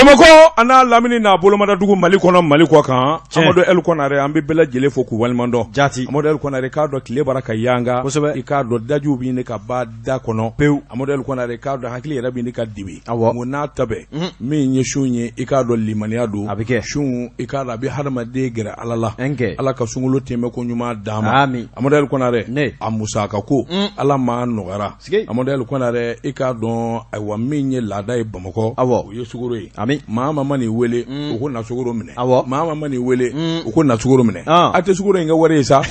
Bamakɔ a n'a lamini n'a bolomadadugu Mali kɔnɔ Mali kɔ kan Amadu El Konare an bɛ bɛɛ lajɛlen fo k'u waleɲumandɔn jaati Amadu El Konare k'a dɔn tile bara ka yanga kosɛbɛ i k'a dɔn dajiw bɛ ɲini ka ban da kɔnɔ pewu Amadu El Konare k'a dɔn hakili yɛrɛ bɛ ɲini ka dibi awɔ mun n'a ta bɛɛ min ye sun ye i k'a dɔn limaniya don a bɛ kɛ sun i k'a dɔn a bɛ hadamaden gɛrɛ Ala la kɛ Ala ka sunkalo tɛmɛ ko ɲuman d'an ma ami Amadu El Konare ne a musaka ko Ala m'a nɔgɔyara Amadu El Konare i k'a dɔn ayiwa min ye laada ye Bamakɔ awɔ o ye sukaro ye ami maa ma man'i wele u ko na sukaro minɛ awɔ maa ma man'i wele u ko na sukaro minɛ a tɛ sukaro in kɛ wari ye sa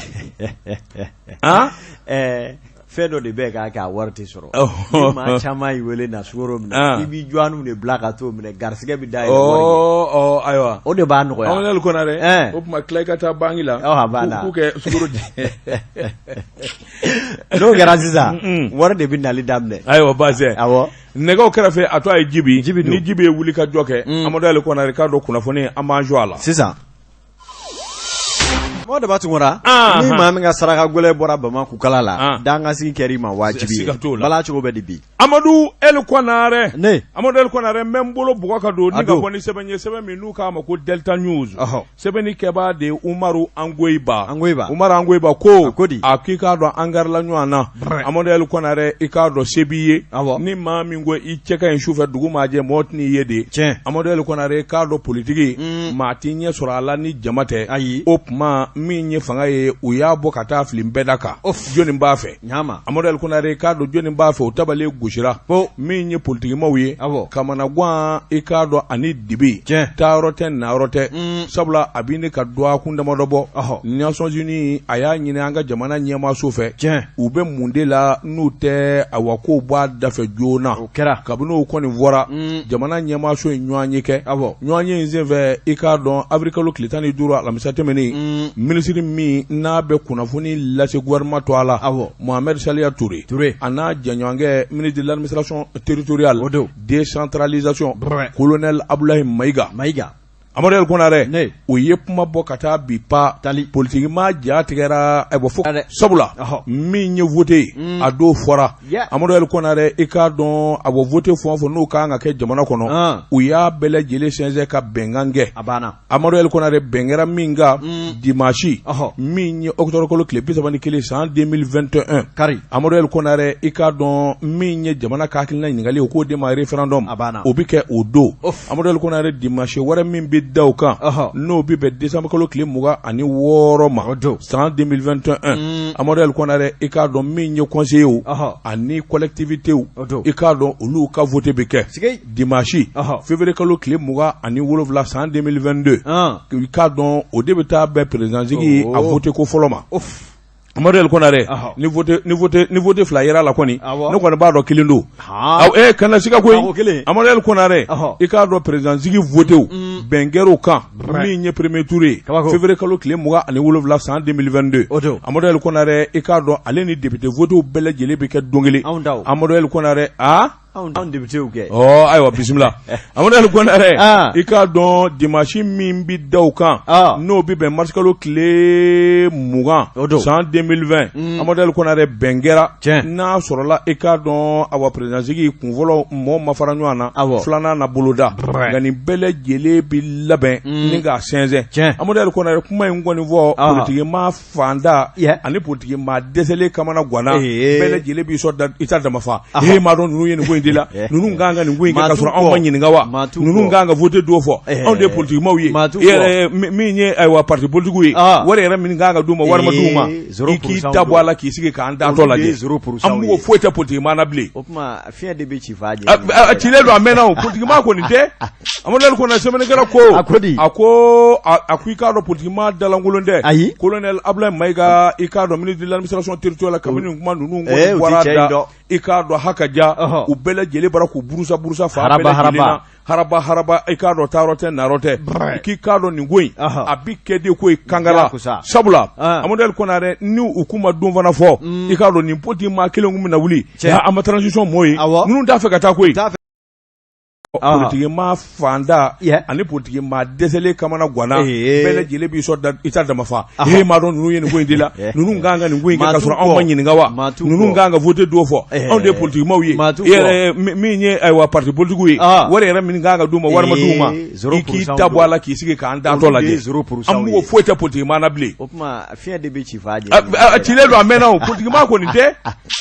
fɛn dɔ de bɛ k'a kɛ a wari tɛ sɔrɔ ni maa caman y'i wele na sukaro minɛ i b'i jɔnw de bila ka t'o minɛ garisɛgɛ bɛ da yɛlɛ ayiwa o de b'a nɔgɔya Amadu El Konare o tuma tila i ka taa banki la a banna k'u kɛ sukaro di n'o kɛra sisan wari de bɛ nali daminɛ ayiwa baasi awɔ nɛgɛw kɛrɛfɛ a to a ye Jibi Jibi ni Jibi ye wuli ka jɔ kɛ Amadu El Konare k'a dɔn kunnafoni an b'an jɔ a la sisan mɔgɔ daba tunkara ni maa min ka saraka gɛlɛn bɔra Bamakɔ kala la dangasigi kɛra i ma wajibi ye bala cogo bɛ di bi Amadu El Konare ne Amadu El Konare n bɛ n bolo bugɔ ka don ni ka bɔ ni sɛbɛn ye sɛbɛn min n'u k'a ma ko Delta News sɛbɛnni kɛbaa de ye Umaru Angoyiba Umaru Angoyiba ko ko di a k'i k'a dɔn an karila ɲɔgɔn na Amadu El Konare i k'a dɔn se b'i ye ni maa min ko i cɛ ka ɲi sufɛ dugu maa jɛ mɔgɔ tɛn'i ye de tiɲɛ Amadu El Konare i k'a dɔn politiki maa t'i ɲɛ sɔrɔ a la ni jama tɛ ayi o tuma min ye fanga ye u y'a bɔ ka taa fili bɛɛ da kan jɔnni b'a fɛ Amadu El Konare i k'a dɔn jɔnni b'a fɛ o tabale gosira min ye politikimaw ye kamanagan i k'a dɔn ani dibi taayɔrɔ tɛ nayɔrɔ tɛ sabula a bɛ ɲini ka dɔgɔkun damadɔ bɔ Nations Unies a y'a ɲini an ka jamana ɲɛmaaso fɛ u bɛ mun de la n'u tɛ awa kow b'a dafɛ joona o kɛra kabini o kɔni fɔra jamana ɲɛmaaso ye ɲɔgɔnye kɛ ɲɔgɔnye in senfɛ i k'a dɔn avril kalo tile 15 alamisa tɛmɛnen minisiri min n'a bɛ kunnafoni lase gouvernement tɔgɔ la Mohamed Saliya Toure a n'a jɛɲɔgɔnkɛ ministre de l'administration territoriale décentralisation colonel Abdoulaye Maïga Amadu El Konare u ye kuma bɔ ka taa bi pa politikimaa ja tigɛra fo sabula min ye vote ye a don fɔra Amadu El Konare i k'a dɔn a bɔ vote fɛn o fɛn n'o ka kan ka kɛ jamana kɔnɔ u y'a bɛɛ lajɛlen sɛnsɛn ka bɛnkan kɛ Amadu El Konare bɛn kɛra min kan dimanche min ye octobre kalo tile 31 san 2021 kari Amadu El Konare i k'a dɔn min ye jamana ka hakilina ɲininkali o k'o de ma référendum o bɛ kɛ o don Amadu El Konare dimanche wɛrɛ min bɛ da o kan n'o bɛ bɛn décembre kalo tile 26 ma san 2021 Amadu El Konare i k'a dɔn min ye conseillers ani collectivités i k'a dɔn olu ka vote bɛ kɛ dimanche février kalo tile 27 san 2022 i k'a dɔn o de bɛ taa bɛn président sigi a vote ko fɔlɔ ma Amadu El Konare ni vote fila yera la kɔni ne kɔni b'a dɔn kelen don kana siga koyi Amadu El Konare i k'a dɔn président sigi votew bɛn kɛr'o kan min ye premier tour ye février kalo tile 27 san 2022 Amadu El Konare i k'a dɔn ale ni député votew bɛɛ lajɛlen bɛ kɛ don kelen Amadu El Konare Anw députéw kɛ ɔ ayiwa bisimila Amadu El Konare i k'a dɔn dimanche min bɛ da o kan n'o bɛ bɛn mars kalo tile 20 o don san 2020 Amadu El Konare bɛn kɛra n'a sɔrɔla i k'a dɔn awa président sigi kunfɔlɔ mɔgɔ ma fara ɲɔgɔn na filanan na boloda nka nin bɛɛ lajɛlen bɛ labɛn ni k'a sɛnsɛn Amadu El Konare kuma in kɔni fɔ politiki maa fanda ani politiki maa dɛsɛlen kamana ganna bɛɛ lajɛlen b'i sɔn i ta dama fa e m'a dɔn ninnu ye nin ko in de la ninnu kan ka nin ko in kɛ ka sɔrɔ anw ma ɲininka wa ninnu kan ka vote don fɔ anw de ye politikimaw ye e min ye ayiwa parti politikiw ye wari yɛrɛ min kan ka d'u ma wari ma d'u ma i k'i da bɔ a la k'i sigi k'an datɔ lajɛ an mago foyi tɛ politiki maa na bilen o tuma fiɲɛ de bɛ ci f'a a cilen don a mɛnna o politikimaa kɔni tɛ Amadu El Konare sɛbɛnnikɛla ko a ko di a ko a ko i k'a dɔn politikimaa dalankolon tɛ ayi colonel Abdoulaye Maïga i k'a dɔn ministre de l'administration territoriale kabini nin kuma ninnu kɔni bɔra a da i k'a dɔn haka ja u bɛɛ lajɛlen bara k'u burusa burusa fan bɛɛ lajɛlen na haraba haraba i k'a dɔn taayɔrɔ tɛ nayɔrɔ tɛ k'i k'a dɔn nin ko in a bi kɛ de ko ye kankala sabula Amadu El Konare ni u kun ma don fana fɔ i k'a dɔn nin politiki maa kelen kun bɛna wuli an ma transition mɔɔ ye ninnu t'a fɛ ka taa koyi. Politigi maa faantan ani politigi maa dɛsɛlen kamana ganna bɛɛ lajɛlen b'i sɔn i ta damafa e m'a dɔn ninnu ye nin ko in de la ninnu kan ka nin ko in kɛ ka sɔrɔ anw ma ɲininka wa ninnu kan ka vote don fɔ anw de ye politigimaw ye e min ye ayiwa parti politigiw ye wari yɛrɛ min kan ka d'u ma wari ma d'u ma i k'i ta bɔ a la k'i sigi k'an datɔ lajɛ an mago foyi tɛ politigi maa na bilen. O tuma fiɲɛ de bɛ ci fa a cilen don a mɛnna o politigimaa kɔni tɛ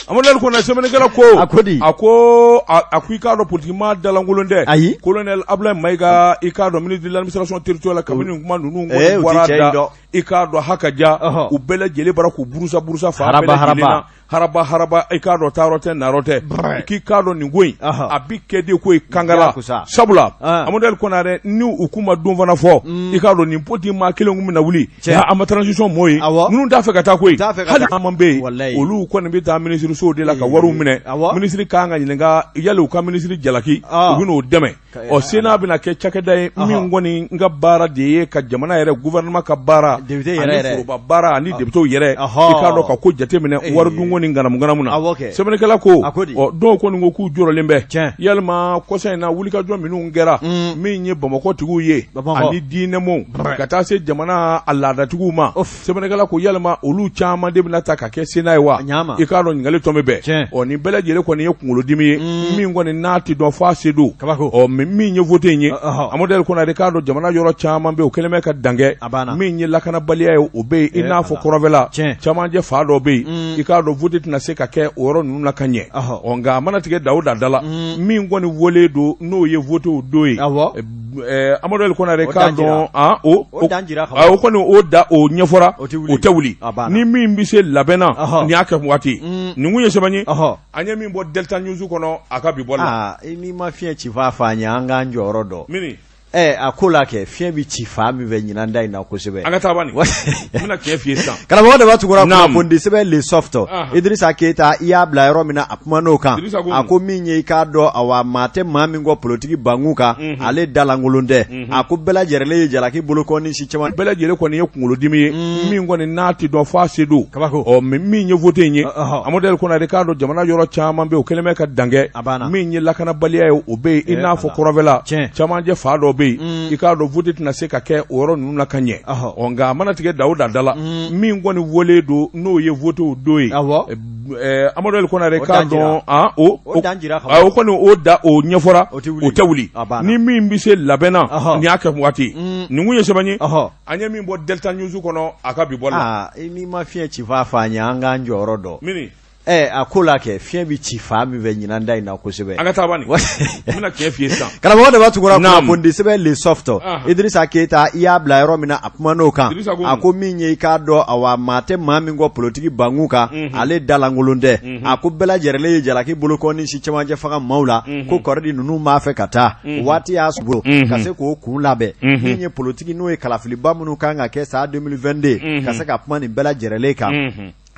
Amadu El Konare sɛbɛnnikɛla ko a ko di a ko a ko i k'a dɔn politigimaa dalankolon tɛ ayi colonel Abdoulaye Mayiga i k'a dɔn ministre de l'administration territoriale kabini nin kuma ninnu kɔni bɔra a da i k'a dɔn haka ja u bɛɛ lajɛlen bara k'u burusa burusa fan bɛɛ lajɛlen na haraba haraba i k'a dɔn taayɔrɔ tɛ nayɔrɔ tɛ k'i k'a dɔn nin ko in a bi kɛ de ko ye kangala sabula Amadu El Konare ni u kun ma don fana fɔ i k'a dɔn nin politigi maa kelen kun bɛna wuli an ma transition mɔɔ ye ninnu t'a fɛ ka taa koyi hali caman bɛ yen olu kɔni bɛ taa minisirisow de la ka wariw minɛ minisiri kan ka ɲininka yali u ka minisiri jalaki u bɛ n'o dɛmɛ ɔ Sénat bɛna kɛ cakɛda ye min kɔni n ka baara de ye ka jamana yɛrɛ gouvernement ka baara ani foroba baara ani députéw yɛrɛ i k'a dɔn ka ko jateminɛ wari dunko ni ŋanamuŋanamu na sɛbɛnnikɛla ko ɔ dɔw kɔni ko k'u jɔrɔlen bɛ yalima kɔsa in na wulikajɔ minnu kɛra min ye Bamakɔ tigiw ye ani diinɛmɔgɔw ka taa se jamana a laadatigiw ma sɛbɛnnikɛla ko yalima olu caman de bɛna ta ka kɛ Sénat ye wa i k'a dɔn ɲininkali tɔ bɛ bɛn ɔ nin bɛɛ lajɛlen kɔni ye kunkolodimi ye min kɔni n'a tɛ dɔn f'a se don ɔ min ye vote in ye Amadu El Konare k'a dɔn jamana yɔrɔ caman bɛ yen o kɛlen bɛ ka dankɛ min ye lakanabaliya ye o bɛ yen i n'a fɔ kɔrɔnfɛla camancɛ fan dɔ bɛ yen i k'a dɔn vote tɛna se ka kɛ o yɔrɔ ninnu na ka ɲɛ ɔ nka a mana tigɛ da o da da la min kɔni wele don n'o ye vote don ye Amadu El Konare k'a dɔn o o kɔni o da o ɲɛfɔra o tɛ wuli ni min bɛ se labɛn na nin y'a kɛ waati nin kun ye sɛbɛn ye an ye min bɔ Delta News kɔnɔ a ka bi bɔli la n'i ma fiɲɛ ci fa fɔ an ye an k'an jɔyɔrɔ dɔn a ko la kɛ fiɲɛ bɛ ci fan min fɛ ɲinan da in na kosɛbɛ an ka taa bani n bɛna tiɲɛ f'i ye sisan karamɔgɔ Daba Tunkara kunnafonidi sɛbɛn Le Soft Idrissa Keita i y'a bila yɔrɔ min na a kuman'o kan a ko min ye i k'a dɔn awa maa tɛ maa min kɔ politiki bankun kan ale dalankolon tɛ a ko bɛɛ lajɛlen ye jalaki bolokɔni si caman bɛɛ lajɛlen kɔni ye kunkolodimi ye min kɔni n'a tɛ dɔn f'a se don ɔ min ye vote in ye Amadu El Konare k'a dɔn jamana yɔrɔ caman bɛ yen o kɛlen bɛ ka dankɛ min ye lakanabaliya ye o bɛ yen i n'a fɔ kɔrɔnfɛla camancɛ fan dɔ bɛ yen i k'a dɔn vote tɛna se ka kɛ o yɔrɔ ninnu na ka ɲɛ ɔ nka a mana tigɛ da o da da la min kɔni wele don n'o ye vote don ye Amadu El Konare k'a dɔn o o kɔni o da o ɲɛfɔra o tɛ wuli ni min bɛ se labɛn na nin y'a kɛ waati nin kun ye sɛbɛn ye an ye min bɔ Delta News kɔnɔ a ka bi bɔli la n'i ma fiɲɛ ci fa fɔ an ye an k'an jɔyɔrɔ dɔn a ko la kɛ fiɲɛ bɛ ci fan min fɛ ɲinan da in na kosɛbɛ an ka taa bani n bɛna tiɲɛ f'i ye sisan karamɔgɔ Daba Tunkara kunnafonidi sɛbɛn Le Soft Idrissa Keita i y'a bila yɔrɔ min na a kuman'o kan a ko min ye i k'a dɔn awa maa tɛ maa min kɔ politiki bankun kan ale dalankolon tɛ a ko bɛɛ lajɛlen ye jalaki bolokɔni si cɛmancɛ fanga maaw la ko kɔrɔdi ninnu b'a fɛ ka taa waati y'a sɔrɔ ka se k'o kun labɛn min ye politiki n'o ye kalafiliba minnu kan ka kɛ san 2022 ka se ka kuma nin bɛɛ lajɛlen kan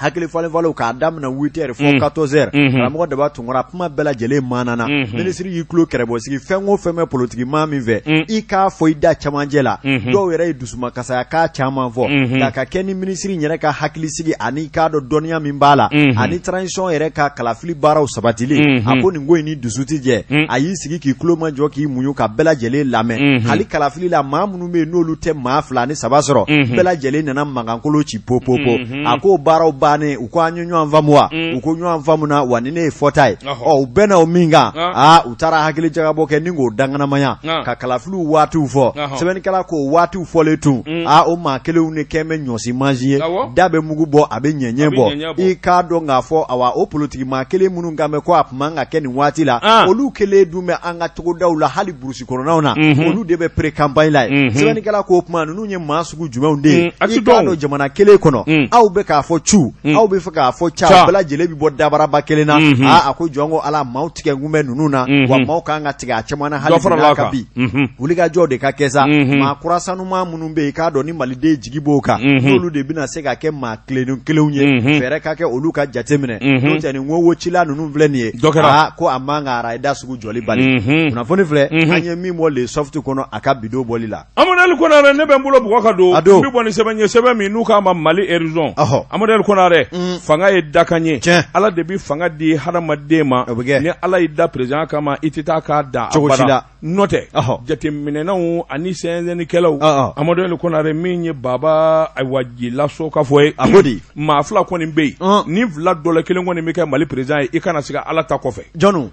hakili falen falenw k'a daminɛ 8 heures fo 14 heures karamɔgɔ Daba Tunkara kuma bɛɛ lajɛlen manana minisiri y'i tulo kɛrɛbɔ sigi fɛn o fɛn bɛ politiki maa min fɛ i k'a fɔ i da camancɛ la dɔw yɛrɛ ye dusumakasaya k'a caman fɔ nka ka kɛ ni minisiri yɛrɛ ka hakili sigi ani k'a dɔn dɔnniya min b'a la ani transition yɛrɛ ka kalafili baaraw sabatili a ko nin ko in ni dusu tɛ jɛ a y'i sigi k'i tulo majɔ k'i muɲu ka bɛɛ lajɛlen lamɛn hali kalafili la maa minnu bɛ yen n'olu tɛ maa 2 ni 3 sɔrɔ bɛɛ lajɛlen nana mankankolo ci popopo a ko baaraw bannen u ko an ye ɲɔgɔn faamu wa u ko ɲɔgɔn faamuna wa ni ne ye fɔta ye ɔ u bɛnna o min kan aa u taara hakili jagabɔ kɛ ni k'o danganamaya ka kalafiliw waatiw fɔ sɛbɛnnikɛla ko waatiw fɔlen tun aa o maa kelenw de kɛn bɛ ɲɔsi mansin ye da bɛ mugu bɔ a bɛ ɲɛɲɛ bɔ i k'a dɔn k'a fɔ awa o politiki maa kelen minnu kan bɛ ko a tun man ka kɛ nin waati la olu kelen dun bɛ an ka togodaw la hali burusi kɔnɔnaw na olu de bɛ pré-campagne la yen sɛbɛnnikɛla k'o kuma ninnu ye maa sugu jumɛnw de ye i k'a dɔn jamana kelen kɔnɔ aw bɛ k'a fɔ cu aw bɛ fɛ k'a fɔ ca bɛɛ lajɛlen bɛ bɔ dabaraba kelen na aa a ko jɔn ko ala maaw tigɛ kun bɛ ninnu na wa maaw kan ka tigɛ a caman na hali bi ka bi wulikajɔ de ka kɛ sa maa kura sanuman minnu bɛ yen i k'a dɔn ni maliden jigi b'o kan n'olu de bɛna se ka kɛ maa tilennen kelenw ye fɛɛrɛ ka kɛ olu ka jateminɛ n'o tɛ nin wowocila ninnu filɛ nin ye ko a man ka arayida sugu jɔli bali kunnafoni filɛ an ye min bɔ Le Soft kɔnɔ a ka bidon bɔli la Amadu El Konare ne bɛ n bolo bugɔ ka don n bɛ bɔ ni sɛbɛn ye sɛbɛn min n'u k'a ma Mali Horizon Amadu El Konare Konarɛ fanga ye dakan ye Ala de bɛ fanga di hadamaden ma ni Ala y'i da président kama i tɛ taa k'a dan cogo si la n'o tɛ jateminɛnaw ani sɛnsɛnnikɛlaw Amadu El Konarɛ min ye Baba ayiwa Jilaso ka fɔ ye a ko di maa fila kɔni bɛ yen ni fila dɔ la kelen kɔni bɛ kɛ Mali président ye i kana siga Ala ta kɔfɛ jɔn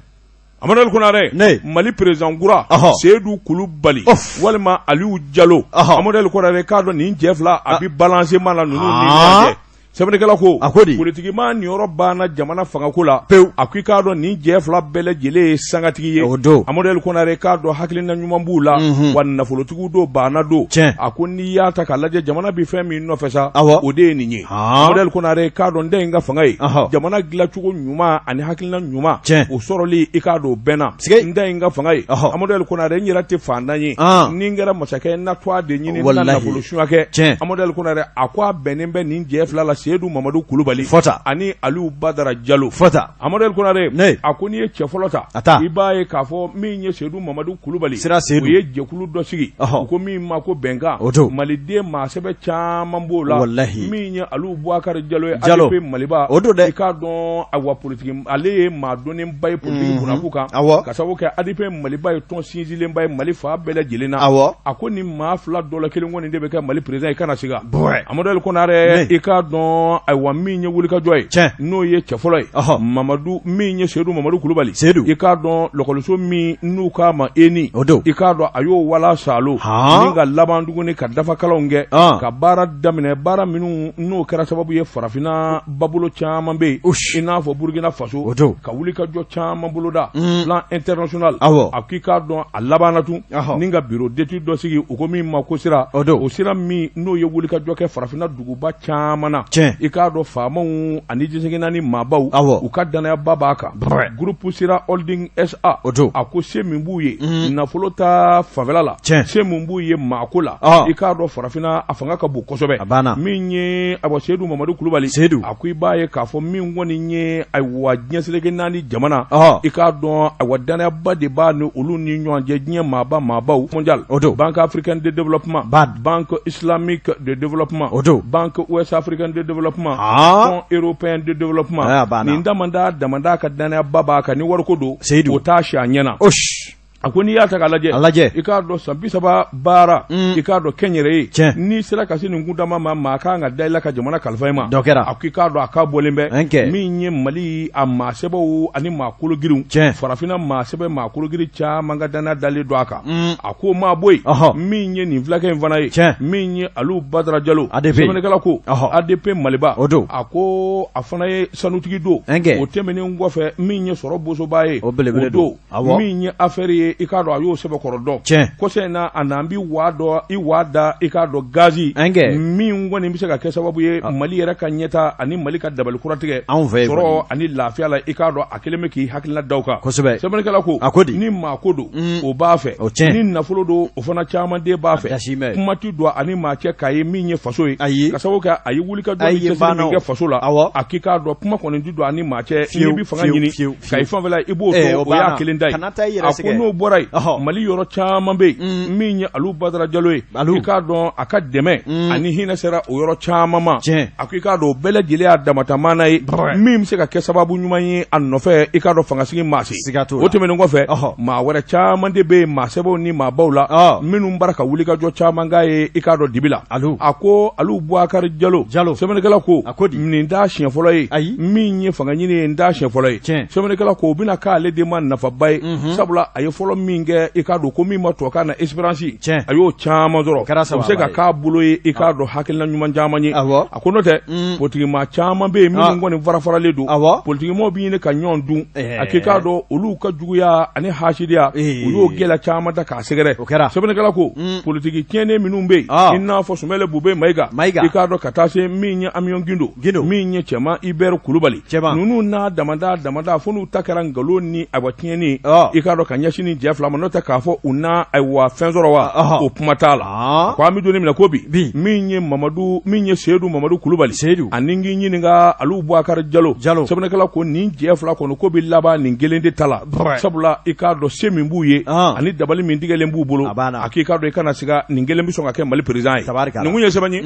Amadu El Konarɛ Mali président kura Seyidu Kulubali walima Aliyu Jalo Amadu El Konarɛ k'a dɔn nin cɛ fila a bɛ balancement la ninnu ni ɲɔgɔn cɛ sɛbɛnnikɛla ko a ko di politikimaa niyɔrɔ banna jamana fangako la pewu a ko i k'a dɔn nin cɛ fila bɛɛ lajɛlen ye sangatigi ye o don Amadu El Konarɛ k'a dɔn hakilina ɲuman b'u la wa nafolotigiw don baana don tiɲɛ a ko n'i y'a ta k'a lajɛ jamana bɛ fɛn min nɔfɛ sa awɔ o de ye nin ye Amadu El Konarɛ k'a dɔn n in ka fanga ye jamana dilancogo ɲuman ani hakilina ɲuman tiɲɛ o sɔrɔli i k'a dɔn o bɛnna n da in ka fanga ye Amadu El Konarɛ n yɛrɛ tɛ faantan ye ni n kɛra masakɛ n na tɔgɔ de ɲini n na nafolo sunya kɛ tiɲɛ Amadu El Konarɛ a ko a bɛnnen bɛ nin cɛ fila la Seyidu Mamadu Kulubali fɔta ani Aliyu Badara Jalo fɔta Amadu El Konarɛ a ko n'i ye cɛ fɔlɔ ta a taa i b'a ye k'a fɔ min ye Seyidu Mamadu Kulubali sira Seyidu u ye jɛkulu dɔ sigi u ko min ma ko bɛnkan o don maliden maa sɛbɛ caman b'o la walahi min ye Aliyu Bubakari Jalo ye Jalo ADP Maliba o don dɛ i k'a dɔn ayiwa politiki ale ye maa dɔnnenba ye politiki bunakun kan awɔ ka sababu kɛ ADP Maliba ye tɔn sinsinlenba ye Mali fan bɛɛ lajɛlen na awɔ a ko ni maa fila dɔ la kelen kɔni de bɛ kɛ Mali président ye i kana siga bɔɛ Amadu El Konarɛ i k'a dɔn ayiwa min ye wulikajɔ ye tiɲɛ n'o ye cɛ fɔlɔ ye ɔhɔ Mamadu min ye Seyidu Mamadu Kulubali Seyidu i k'a dɔn lɔkɔliso min n'u k'a ma ENI o don i k'a dɔn a y'o wala saalo han ni ka laban tuguni ka dafakalanw kɛ an ka baara daminɛ baara minnu n'o kɛra sababu ye farafinna babolo caman bɛ yen Ush. i n'a fɔ Burukina Faso o don ka wulikajɔ caman boloda Mm. plan international Awɔ. a k'i k'a dɔn a labanna tun Ɔhɔ. ni ka bureau d'étude dɔ sigi u ko min ma ko sira O don. o sira min n'o ye wulikajɔ kɛ farafinna duguba caman na Tiɲɛ. i k'a dɔn faamaw ani diɲɛ naani maabaw Awɔ. u ka dannayaba b'a kan Brɛ. groupe sira holding SA O don. a ko se min b'u ye Mm. nafolo ta fanfɛla la Tiɲɛ. se min b'u ye maako la Ɔ. i k'a dɔn farafinna a fanga ka bon kosɛbɛ A banna. min ye awa Seyidu Mamadu Kulubali Seyidu. a ko i b'a ye k'a fɔ min kɔni ye ayiwa diɲɛ seleke naani jamana Ɔhɔ. i k'a dɔn ayiwa dannayaba de b'a ni olu ni ɲɔgɔn cɛ diɲɛ maaba maabaw mondial O don. Banque africaine de développement BAD. Banque islamique de développement O don. Banque ouest africaine de développement Ah. Fonds européen de développement Ah, a banna. nin damanda damanda ka dannayaba b'a kan ni wariko don Seyidu. o t'a si a ɲɛ na Osh. a ko n'i y'a ta k'a lajɛ A lajɛ. i k'a dɔn san 30 baara Mm. i k'a dɔn kɛnyɛrɛye Tiɲɛ. n'i sera ka se nin kundama ma maa kan ka da i la ka jamana kalifa i ma Dɔ kɛra. a ko i k'a dɔn a k'a bɔlen bɛ An kɛ. min ye Mali a maa sɛbɛw ani maa kologirinw Tiɲɛ. farafinna maa sɛbɛ maa kologirin caman ka danaya dalen don a kan Mm. a ko maa bɔ yen Ɔhɔ. min ye nin fulakɛ in fana ye Tiɲɛ. min ye Aliyu Badara Jalo ADP. sɛbɛnnikɛla ko Ɔhɔ. ADP Maliba O don. a ko a fana ye sanutigi don An kɛ. o tɛmɛnen kɔfɛ min ye sɔrɔ bosoba ye O belebele o don don. Awɔ. min ye affaire ye i k'a dɔn a y'o sɛbɛkɔrɔ dɔn Tiɲɛ. kɔsa in na a n'an bi waa dɔ i waa da i k'a dɔn gazi An kɛ. min kɔni bɛ se ka kɛ sababu ye Mali yɛrɛ ka ɲɛta ani Mali ka dabali kura tigɛ Anw fɛ yen sɔrɔ kɔni. ani lafiya la i k'a dɔn a kɛlen bɛ k'i hakilina da o kan Kosɛbɛ. sɛbɛnnikɛla ko A ko di? ni maa ko don Mm. o b'a fɛ O tiɲɛ. ni nafolo don o fana caman den b'a fɛ dasi mɛ. kuma ti don ani maa cɛ k'a ye min ye faso ye Ayi. ka sababu kɛ a ye wulikajɔ Ayi, ni cɛsiri banna min o. kɛ faso la Awɔ. a k'i k'a dɔn kuma kɔni ti don ani maa cɛ n'i Fiyewu, bɛ fanga fiyewu, ɲini fiyewu, ka i fanfɛla i b'o Eh, to o o y'a banna. kelen ta ye Kana taa i yɛrɛ a ko sɛgɛn. n'o bɔra yen Ɔhɔ. Mali yɔrɔ caman bɛ yen Mm. min ye Aliyu Badara Jalo ye Aliyu. i k'a dɔn a ka dɛmɛ Mm. ani hinɛ sera o yɔrɔ caman ma Tiɲɛ. a ko i k'a dɔn o bɛɛ lajɛlen y'a damatamaana ye Brɛ. min bɛ se ka kɛ sababu ɲuman ye a nɔfɛ i k'a dɔn fangasigi maa se Siga t'o la. o tɛmɛnen kɔfɛ Ɔhɔ. maa wɛrɛ caman de bɛ yen maa sɛbɛw ni maabaw la Ɔ. minnu bara ka wulikajɔ caman k'a ye i k'a dɔn dibi la Aliyu. a ko Aliyu Bubakari Jalo Jalo. sɛbɛnnikɛla ko A ko di? nin t'a siɲɛ fɔlɔ ye Ayi. min ye fanga ɲini ye nin t'a siɲɛ fɔlɔ ye Tiɲɛ. sɛbɛnnikɛla ko o bɛna k'ale de ma nafaba ye sabula a ye fɔlɔ min kɛ i k'a dɔn ko min ma tubabukan na expérience Tiɲɛ. a y'o caman sɔrɔ O kɛra o bɛ se sababa ka ye. k'a bolo ye i k'a dɔn hakilina ɲuman caman ye Awɔ. a ko n'o tɛ Mm. politikimaa caman bɛ yen Ah. minnu kɔni farafaralen don Awɔ. politikimaw bɛ ɲini ka ɲɔgɔn dun Ɛɛ. a k'i k'a dɔn olu ka juguya ani hasidiya Ee. u y'o gɛlɛya caman ta k'a sɛgɛrɛ O kɛra. sɛbɛnnikɛla ko Mm. politiki tiɲɛnen minnu bɛ yen Ah. i n'a fɔ Sumɛlɛ Bube Mayiga Mayiga. i k'a dɔn ka taa se min ye Amiɔn Gindo Gindo. min ye Cɛma Ibɛri Kulubali Cɛma. ninnu n'a damada damada fo n'u ta kɛra nkalon ni awa tiɲɛni Ah. i k'a dɔn ka ɲɛsin nin cɛ fila ma, n'o tɛ k'a fɔ u na ayiwa fɛn sɔrɔ wa, o kuma t'a la. A ko an bɛ don min na ko bi, min ye Mamadu, min ye Seyidu Mamadu Kulubali Seyidu ani k'i ɲininka Alu Bubakari Jalo Jalo, sɛbɛnnikɛla ko nin cɛ fila kɔni ko bɛ laban nin kelen de ta la, sabula i k'a dɔn se min b'u ye ani dabali min tigɛlen b'u bolo, a k'i k'a dɔn i kana siga nin kelen bɛ sɔn ka kɛ Mali président ye. Nin kun ye sɛbɛn ye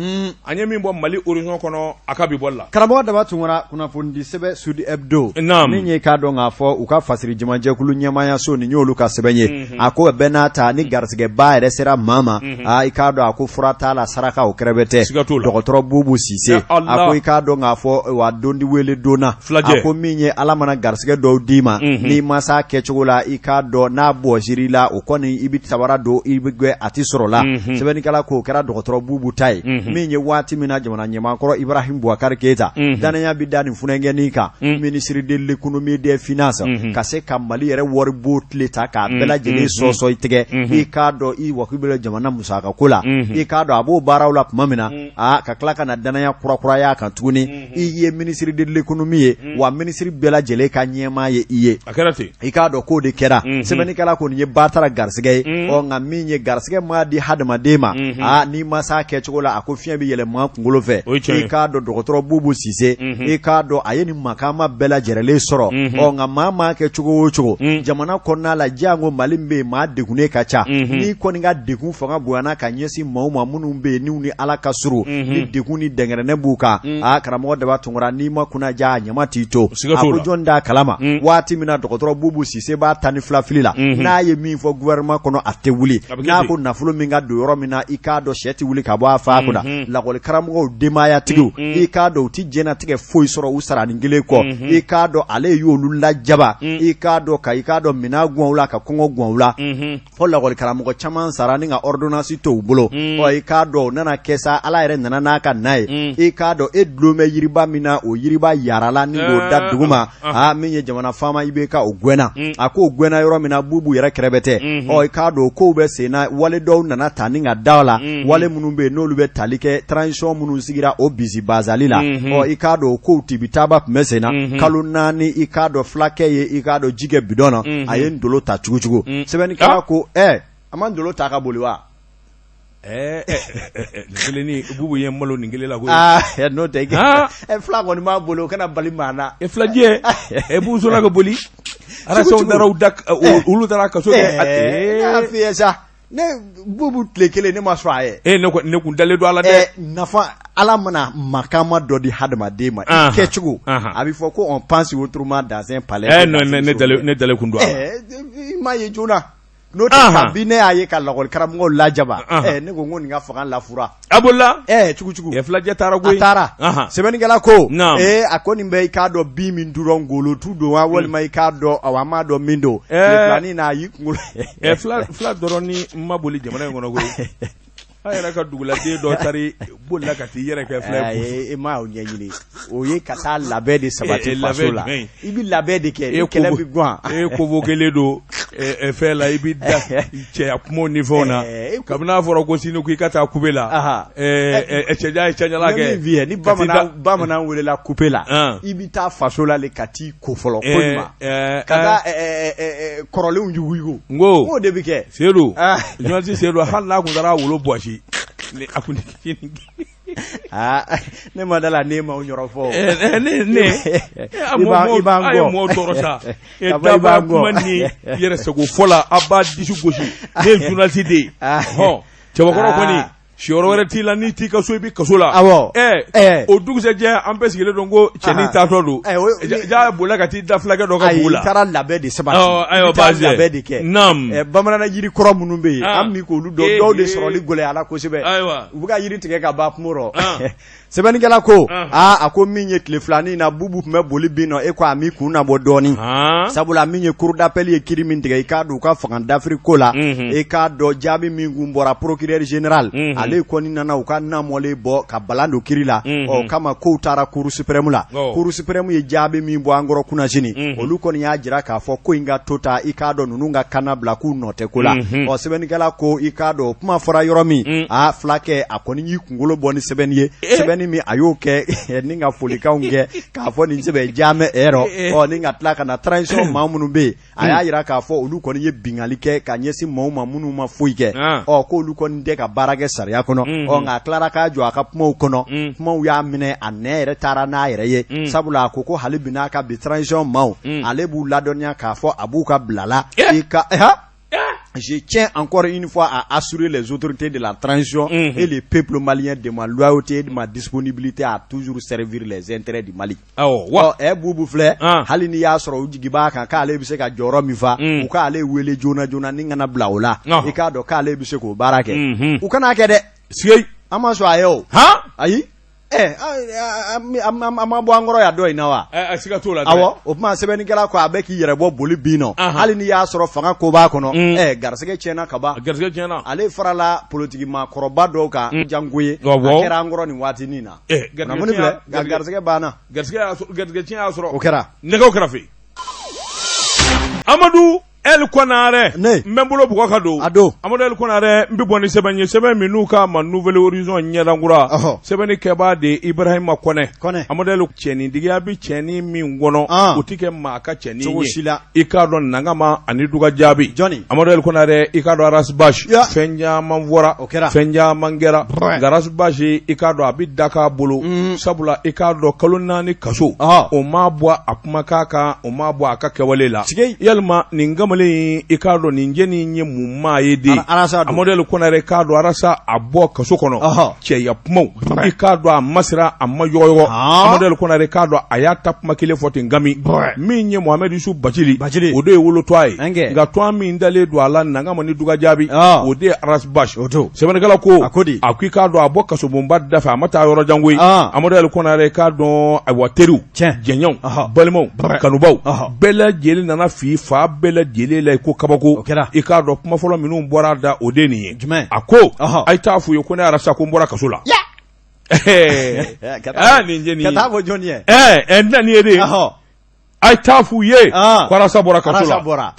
an ye min bɔ Mali Horizon kɔnɔ a ka bi bɔli la. Karamɔgɔ Daba Tunkara, kunnafonidi sɛbɛn Sud Hebdo, min ye k'a dɔn k'a fɔ u ka fasiri jamajɛkulu ɲɛmaayaso, nin y'olu ka sɛbɛn ye. A ko bɛɛ n'a ta, ni garisɛgɛba yɛrɛ sera maa ma, aa, i k'a dɔn a ko fura t'a la, saraka o kɛrɛfɛ tɛ. Dɔgɔtɔrɔ Bubu Sise, a ko i k'a dɔn k'a fɔ wa don di wele donna, a ko min ye Ala mana garisɛgɛ dɔw d'i ma, n'i ma s'a kɛcogo la, i k'a dɔn n'a bɔsir'i la, o kɔni i bɛ sabara don, i bɛ gɛn, a tɛ sɔrɔ la. Sɛbɛnnikɛla k'o kɛra dɔgɔtɔrɔ Bubu ta ye. Min ye waati min na jamana ɲɛmaakɔrɔ Ibrahim Boubacar Keita, dannaya bɛ da nin funankɛnin kan, ministre de l'économie des finances, ka se ka Mali yɛrɛ waribon tile ta k'a bɛɛ lajɛlen sɔsɔ i tigɛ, i k'a dɔn i wakilu bɛ jamana musaka ko la, i k'a dɔn a b'o baaraw la tuma min na, aa, ka tila ka na dannaya kurakuraya kan tuguni, i ye ministre de l'économie ye, wa ministre bɛɛ lajɛlen ka ɲɛmaa ye i ye. A kɛra ten. I k'a dɔn k'o de kɛra. Sɛbɛnnikɛla ko nin ye Batara garisɛgɛ ye. Ɔ nka min ye garisɛgɛ ma di hadamaden ma, aa, n'i ma s'a kɛcogo la, a ko fiɲɛ bɛ yɛlɛ maa kunkolo fɛ. I k'a dɔn dɔgɔtɔrɔ Bubu Sise, i k'a dɔn a ye nin makama bɛɛ lajɛlen sɔrɔ. Ɔ nka maa maa kɛ cogo o cogo jamana kɔnɔna la, janko Mali bɛ yen, maa degunnen ka ca. N'i kɔni ka degun fanga bonyana ka ɲɛsin maaw ma minnu bɛ yen n'u ni Ala ka surun, ni degun ni dɛnkɛrɛnɛ b'u kan, aa, karamɔgɔ Daba Tunkara, n'i ma kunnaja, a ɲama t'i to. A ko jɔn t'a kalama, waati min na dɔgɔtɔrɔ Bubu Sise b'a 12 fili la, n'a ye min fɔ gouvernement kɔnɔ, a tɛ wuli. N'a ko nafolo min ka don yɔrɔ min na, i k'a dɔn sɛ tɛ wuli ka bɔ a fa kunna. Lakɔli karamɔgɔw, denbayatigiw, i k'a dɔn u tɛ diɲɛnatigɛ foyi sɔrɔ u saranin kelen kɔ. I k'a dɔn ale y'olu lajaba, i k'a dɔn ka i k'a dɔn minɛn gwan u la, ka kɔngɔ gwan u la, fo lakɔli karamɔgɔ caman sara ni ka ordonnance to u bolo. Ɔ i k'a dɔn o nana kɛ sa, Ala yɛrɛ nana n'a ka na ye. I k'a dɔn e dulon bɛ yiriba min na, o yiriba yarala ni k'o da duguma. Aa, min ye jamana faama IBK, o gɛnna. A k'o gɛnna yɔrɔ min na, Bubu yɛrɛ kɛrɛfɛ tɛ. Ɔ i k'a dɔn kow bɛ sen na, wale dɔw nana ta ni ka da la, wale minnu bɛ yen n'olu bɛ tali kɛ transition minnu sigira o bisi bazali la. Ɔ i k'a dɔn o kow tibitaba tun bɛ sen na kalo 4. I k'a dɔn fulakɛ ye i k'a dɔn ji kɛ bidɔn na, a ye ndolo ta cogo cogo. Sɛbɛnnikɛla ko a ma ndolo ta ka boli wa? Nin kelen Bubu ye malo nin kelen la koyi. N'o tɛ fila kɔni b'a bolo, o kana bali maa na. E filajɛ e b'u sɔrɔ ka boli arasɔn taara da, olu taara kaso kɛ. Ne y'a f'i ye sa, ne Bubu tile kelen ne ma sɔrɔ a ye. E ne kun dalen don a la dɛ. Nafa Ala mana makama dɔ di hadamaden ma, i kɛcogo a bɛ fɔ ko on pense autrement dans un palais. Ne dalen kun don a la. I m'a ye joona. N'o tɛ kabi ne y'a ye ka lakɔli karamɔgɔw lajaba, ne ko n ko nin ka fanga lafura. A bolila. Cogo cogo. Filajɛ taara koyi. A taara. Sɛbɛnnikɛla ko a ko nin bɛ i k'a dɔn bin min dun ngolo tu don wa, walima i k'a dɔn awa an m'a dɔn min don. Filanin na a y'i kunkolo. Fila dɔrɔn ni ma boli jamana in kɔnɔ koyi. An yɛrɛ ka duguladen dɔ taara bolila ka t'i yɛrɛ kɛ fila ye. E ma o ɲɛɲini, o ye ka taa labɛn de sabati faso la. I bɛ labɛn de kɛ ni kɛlɛ bɛ gan. E convoquélen don fɛn la, i bɛ da cɛya kumaw ni fɛnw na. Kabini n'a fɔra ko sini ko i ka taa kube la, cɛja ye cɛjala kɛ. Ni bamanan welela kube la, i bɛ taa faso la de ka t'i ko fɔlɔ ko ɲuman, ka taa kɔrɔlenw yuguyugu. N ko o de bɛ kɛ. Seyidu, journaliste Seyidu, hali n'a kun taara wolo bɔsi a kun aa, ne ma da la, ne ma o yɔrɔ fɔ. Ne i b'an a ye mɔgɔw tɔɔrɔ sa. E kuma ni yɛrɛsago fɔ la, a b'a disi gosi, ne ye journaliste de ye. Hɔn, cɛbakɔrɔ kɔni, siyɔrɔ wɛrɛ t'i la, n'i t'i ka so, i bɛ kaso la. Awɔ. O dugusɛjɛ an bɛɛ sigilen don ko cɛnin taatɔ don, ja bolila ka t'i da fulakɛ dɔ ka bugu la. I taara labɛn de sabati. Ayiwa, i taara labɛn de kɛ. Naamu. Bamanan jiri kɔrɔ minnu bɛ yen, an bɛ k'olu dɔn, dɔw de sɔrɔli gɛlɛyara kosɛbɛ. Ayiwa. U bɛ ka yiri tigɛ ka ban kungo rɔ. Sɛbɛnnikɛla ko aa, a ko min ye tile filanin na, Bubu tun bɛ boli bin nɔ, e ko a m'i kun nabɔ dɔɔnin, sabula min ye cour d'appel ye kiri min tigɛ, i k'a dɔn u ka fanga dafiri ko la, i k'a dɔn jaabi min kun bɔra procureur général ale Ale kɔni nana u ka na mɔlen bɔ ka balan don kiri la. Ɔ kama kow taara Cour suprême la. Cour suprême ye jaabi min bɔ an kɔrɔ kunnasini, olu kɔni y'a jira k'a fɔ ko in ka to ta, i k'a dɔn ninnu ka kana bila k'u nɔ tɛ ko la. Ɔ sɛbɛnnikɛla ko i k'a dɔn o kuma fɔra yɔrɔ min, aa fulakɛ a kɔni y'i kunkolo bɔ ni sɛbɛnni ye, sɛbɛnni min a y'o kɛ ni ka folikanw kɛ k'a fɔ nin sɛbɛn jaamɛ ɛ ɔ ni ka tila ka na transition maa minnu bɛ yen, a y'a jira k'a fɔ olu kɔni ye binkanni kɛ ka ɲɛsin maaw ma minnu ma foyi kɛ. Ɔ k'olu kɔni tɛ ka baara kɛ sariya kɔnɔ. Ɔ nka a tilara k'a jɔ a ka kumaw kɔnɔ, kumaw y'a minɛ, a nɛn yɛrɛ taara n'a yɛrɛ ye, sabula a ko ko hali bi n'a ka bi transition maaw, ale b'u ladɔnniya k'a fɔ a b'u ka bila la. I ka Je tiens encore une fois à assurer les autorités de la transition et le peuple malien de ma loyauté et de ma disponibilité à toujours servir les intérêts du Mali. Awɔ wa. Ɔ Bubu filɛ, hali n'i y'a sɔrɔ u jigi b'a kan k'ale bɛ se ka jɔyɔrɔ min fa, u k'ale wele joona joona ni kana bila o la, i k'a dɔn k'ale bɛ se k'o baara kɛ. U kana kɛ dɛ. Sigi. An ma sɔn a ye o. Han? Ayi. An ma bɔ an kɔrɔ yan dɔ in na wa? Siga t'o la. Awɔ, o tuma sɛbɛnnikɛla ko a bɛ k'i yɛrɛ bɔ boli bin nɔ. Hali n'i y'a sɔrɔ fanga ko b'a kɔnɔ, garisɛgɛ tiɲɛna ka ban. Garisɛgɛ tiɲɛna. Ale farala politiki maakɔrɔba dɔw kan janko ye. A kɛra an kɔrɔ nin waatinin na. Kunnafoni filɛ, nka garisɛgɛ banna. Garisɛgɛ tiɲɛ y'a sɔrɔ. O kɛra. Nɛgɛw kɛrɛfɛ. Amadu El Konare ne n bɛ n bolo bugɔ ka don a don. Amadu El Konare, n bɛ bɔ ni sɛbɛn ye, sɛbɛn min n'u k'a ma Nouvel Horizon ɲɛdankura. Sɛbɛnni kɛbaa de ye Ibrahima Kɔnɛ. Kɔnɛ. Amadu El, cɛnintigiya bɛ cɛnin min kɔnɔ, o tɛ kɛ maa ka cɛnin ye cogo si la. I k'a dɔn Nangama ani Duga Jaabi. Jɔnni? Amadu El Konare, i k'a dɔn Ras Bath, fɛn caman fɔra. O kɛra. Fɛn caman kɛra. Nka Ras Bath, i k'a dɔn a bɛ da k'a bolo. Sabula i k'a dɔn kalo 4 kaso. O ma bɔ a kumakan kan, o ma bɔ a ka kɛwale la. Yalima nin kamalen in, i k'a dɔn nin cɛnin ye mun maa ye de? Amadu El Konare, k'a dɔn Arasa a bɔ kaso kɔnɔ, cɛya kumaw, i k'a dɔn a ma siran, a ma yɔgɔyɔgɔ. Amadu El Konare, k'a dɔn a y'a ta kuma kelen fɔ ten gami. Min ye Mohamed Yusuf Bacili, o de ye wolotɔgɔ ye, nka tɔgɔ min dalen don a la Nangama ni Duga Jaabi, o de ye Ras Bath. Sɛbɛnnikɛla ko a ko i k'a dɔn a bɔ kasobonba da fɛ, a ma taa yɔrɔ jan koyi. Amadu El Konare, k'a dɔn ayiwa teriw, jɛɲɔgɔnw, balimaw, kanubaw bɛɛ lajɛlen nana fi fa bɛɛ lajɛlen la i ko kabako. I k'a dɔn kuma fɔlɔ minnu bɔra a da, o de nin ye. A ko a ye taa f'u ye ko ne Arasa ko n bɔra kaso la. Nin ka taa fɔ jɔn ye? N tɛna nin ye de. A ye taa f'u ye ko Arasa bɔra kaso la.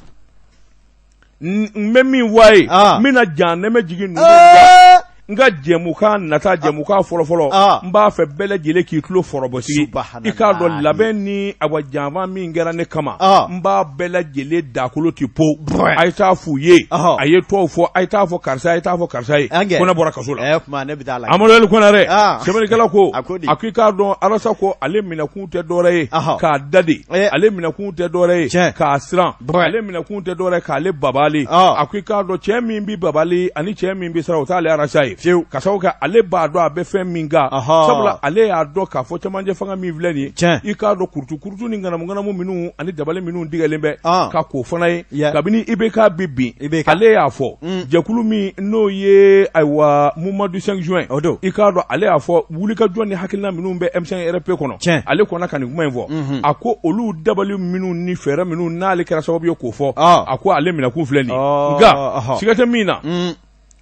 N bɛ min fɔ a ye, n bɛna jahanɛmɛ jigin ninnu kan. N ka jɛmukan nata, jɛmukan fɔlɔfɔlɔ, n b'a fɛ bɛɛ lajɛlen k'i tulo fɔrɔbɔsigi. I k'a dɔn labɛn ni awa janfa min kɛra ne kama, n b'a bɛɛ lajɛlen dakolo ti po. A ye taa f'u ye, a ye tɔw fɔ, a ye taa fɔ karisa, a ye taa fɔ karisa ye ko ne bɔra kaso la. Amadu El Konare, sɛbɛnnikɛla ko a ko i k'a dɔn Arasa ko ale minɛkun tɛ dɔwɛrɛ ye k'a da de, ale minɛkun tɛ dɔwɛrɛ ye k'a siran, ale minɛkun tɛ dɔwɛrɛ k'ale babali. A ko i k'a dɔn cɛ min bɛ babali ani cɛ min bɛ siran, o t'ale Arasa ye fiyewu, ka sababu kɛ ale b'a dɔn a bɛ fɛn min kan. Sabula ale y'a dɔn k'a fɔ cɛmancɛ fanga min filɛ nin ye, i k'a dɔn kurutu kurutu ni ŋanamu ŋanamu minnu ani dabali minnu tigɛlen bɛ ka k'o fana ye kabini IBK bɛ bin, ale y'a fɔ jɛkulu min n'o ye ayiwa mouvement du 5 juin, o don, i k'a dɔn ale y'a fɔ wulikajɔ ni hakilina minnu bɛ M5 RFP kɔnɔ, ale kɔnna ka nin kuma in fɔ. A ko olu dabali minnu ni fɛɛrɛ minnu n'ale kɛra sababu ye k'o fɔ, a ko ale minɛkun filɛ nin ye. Nka siga tɛ min na,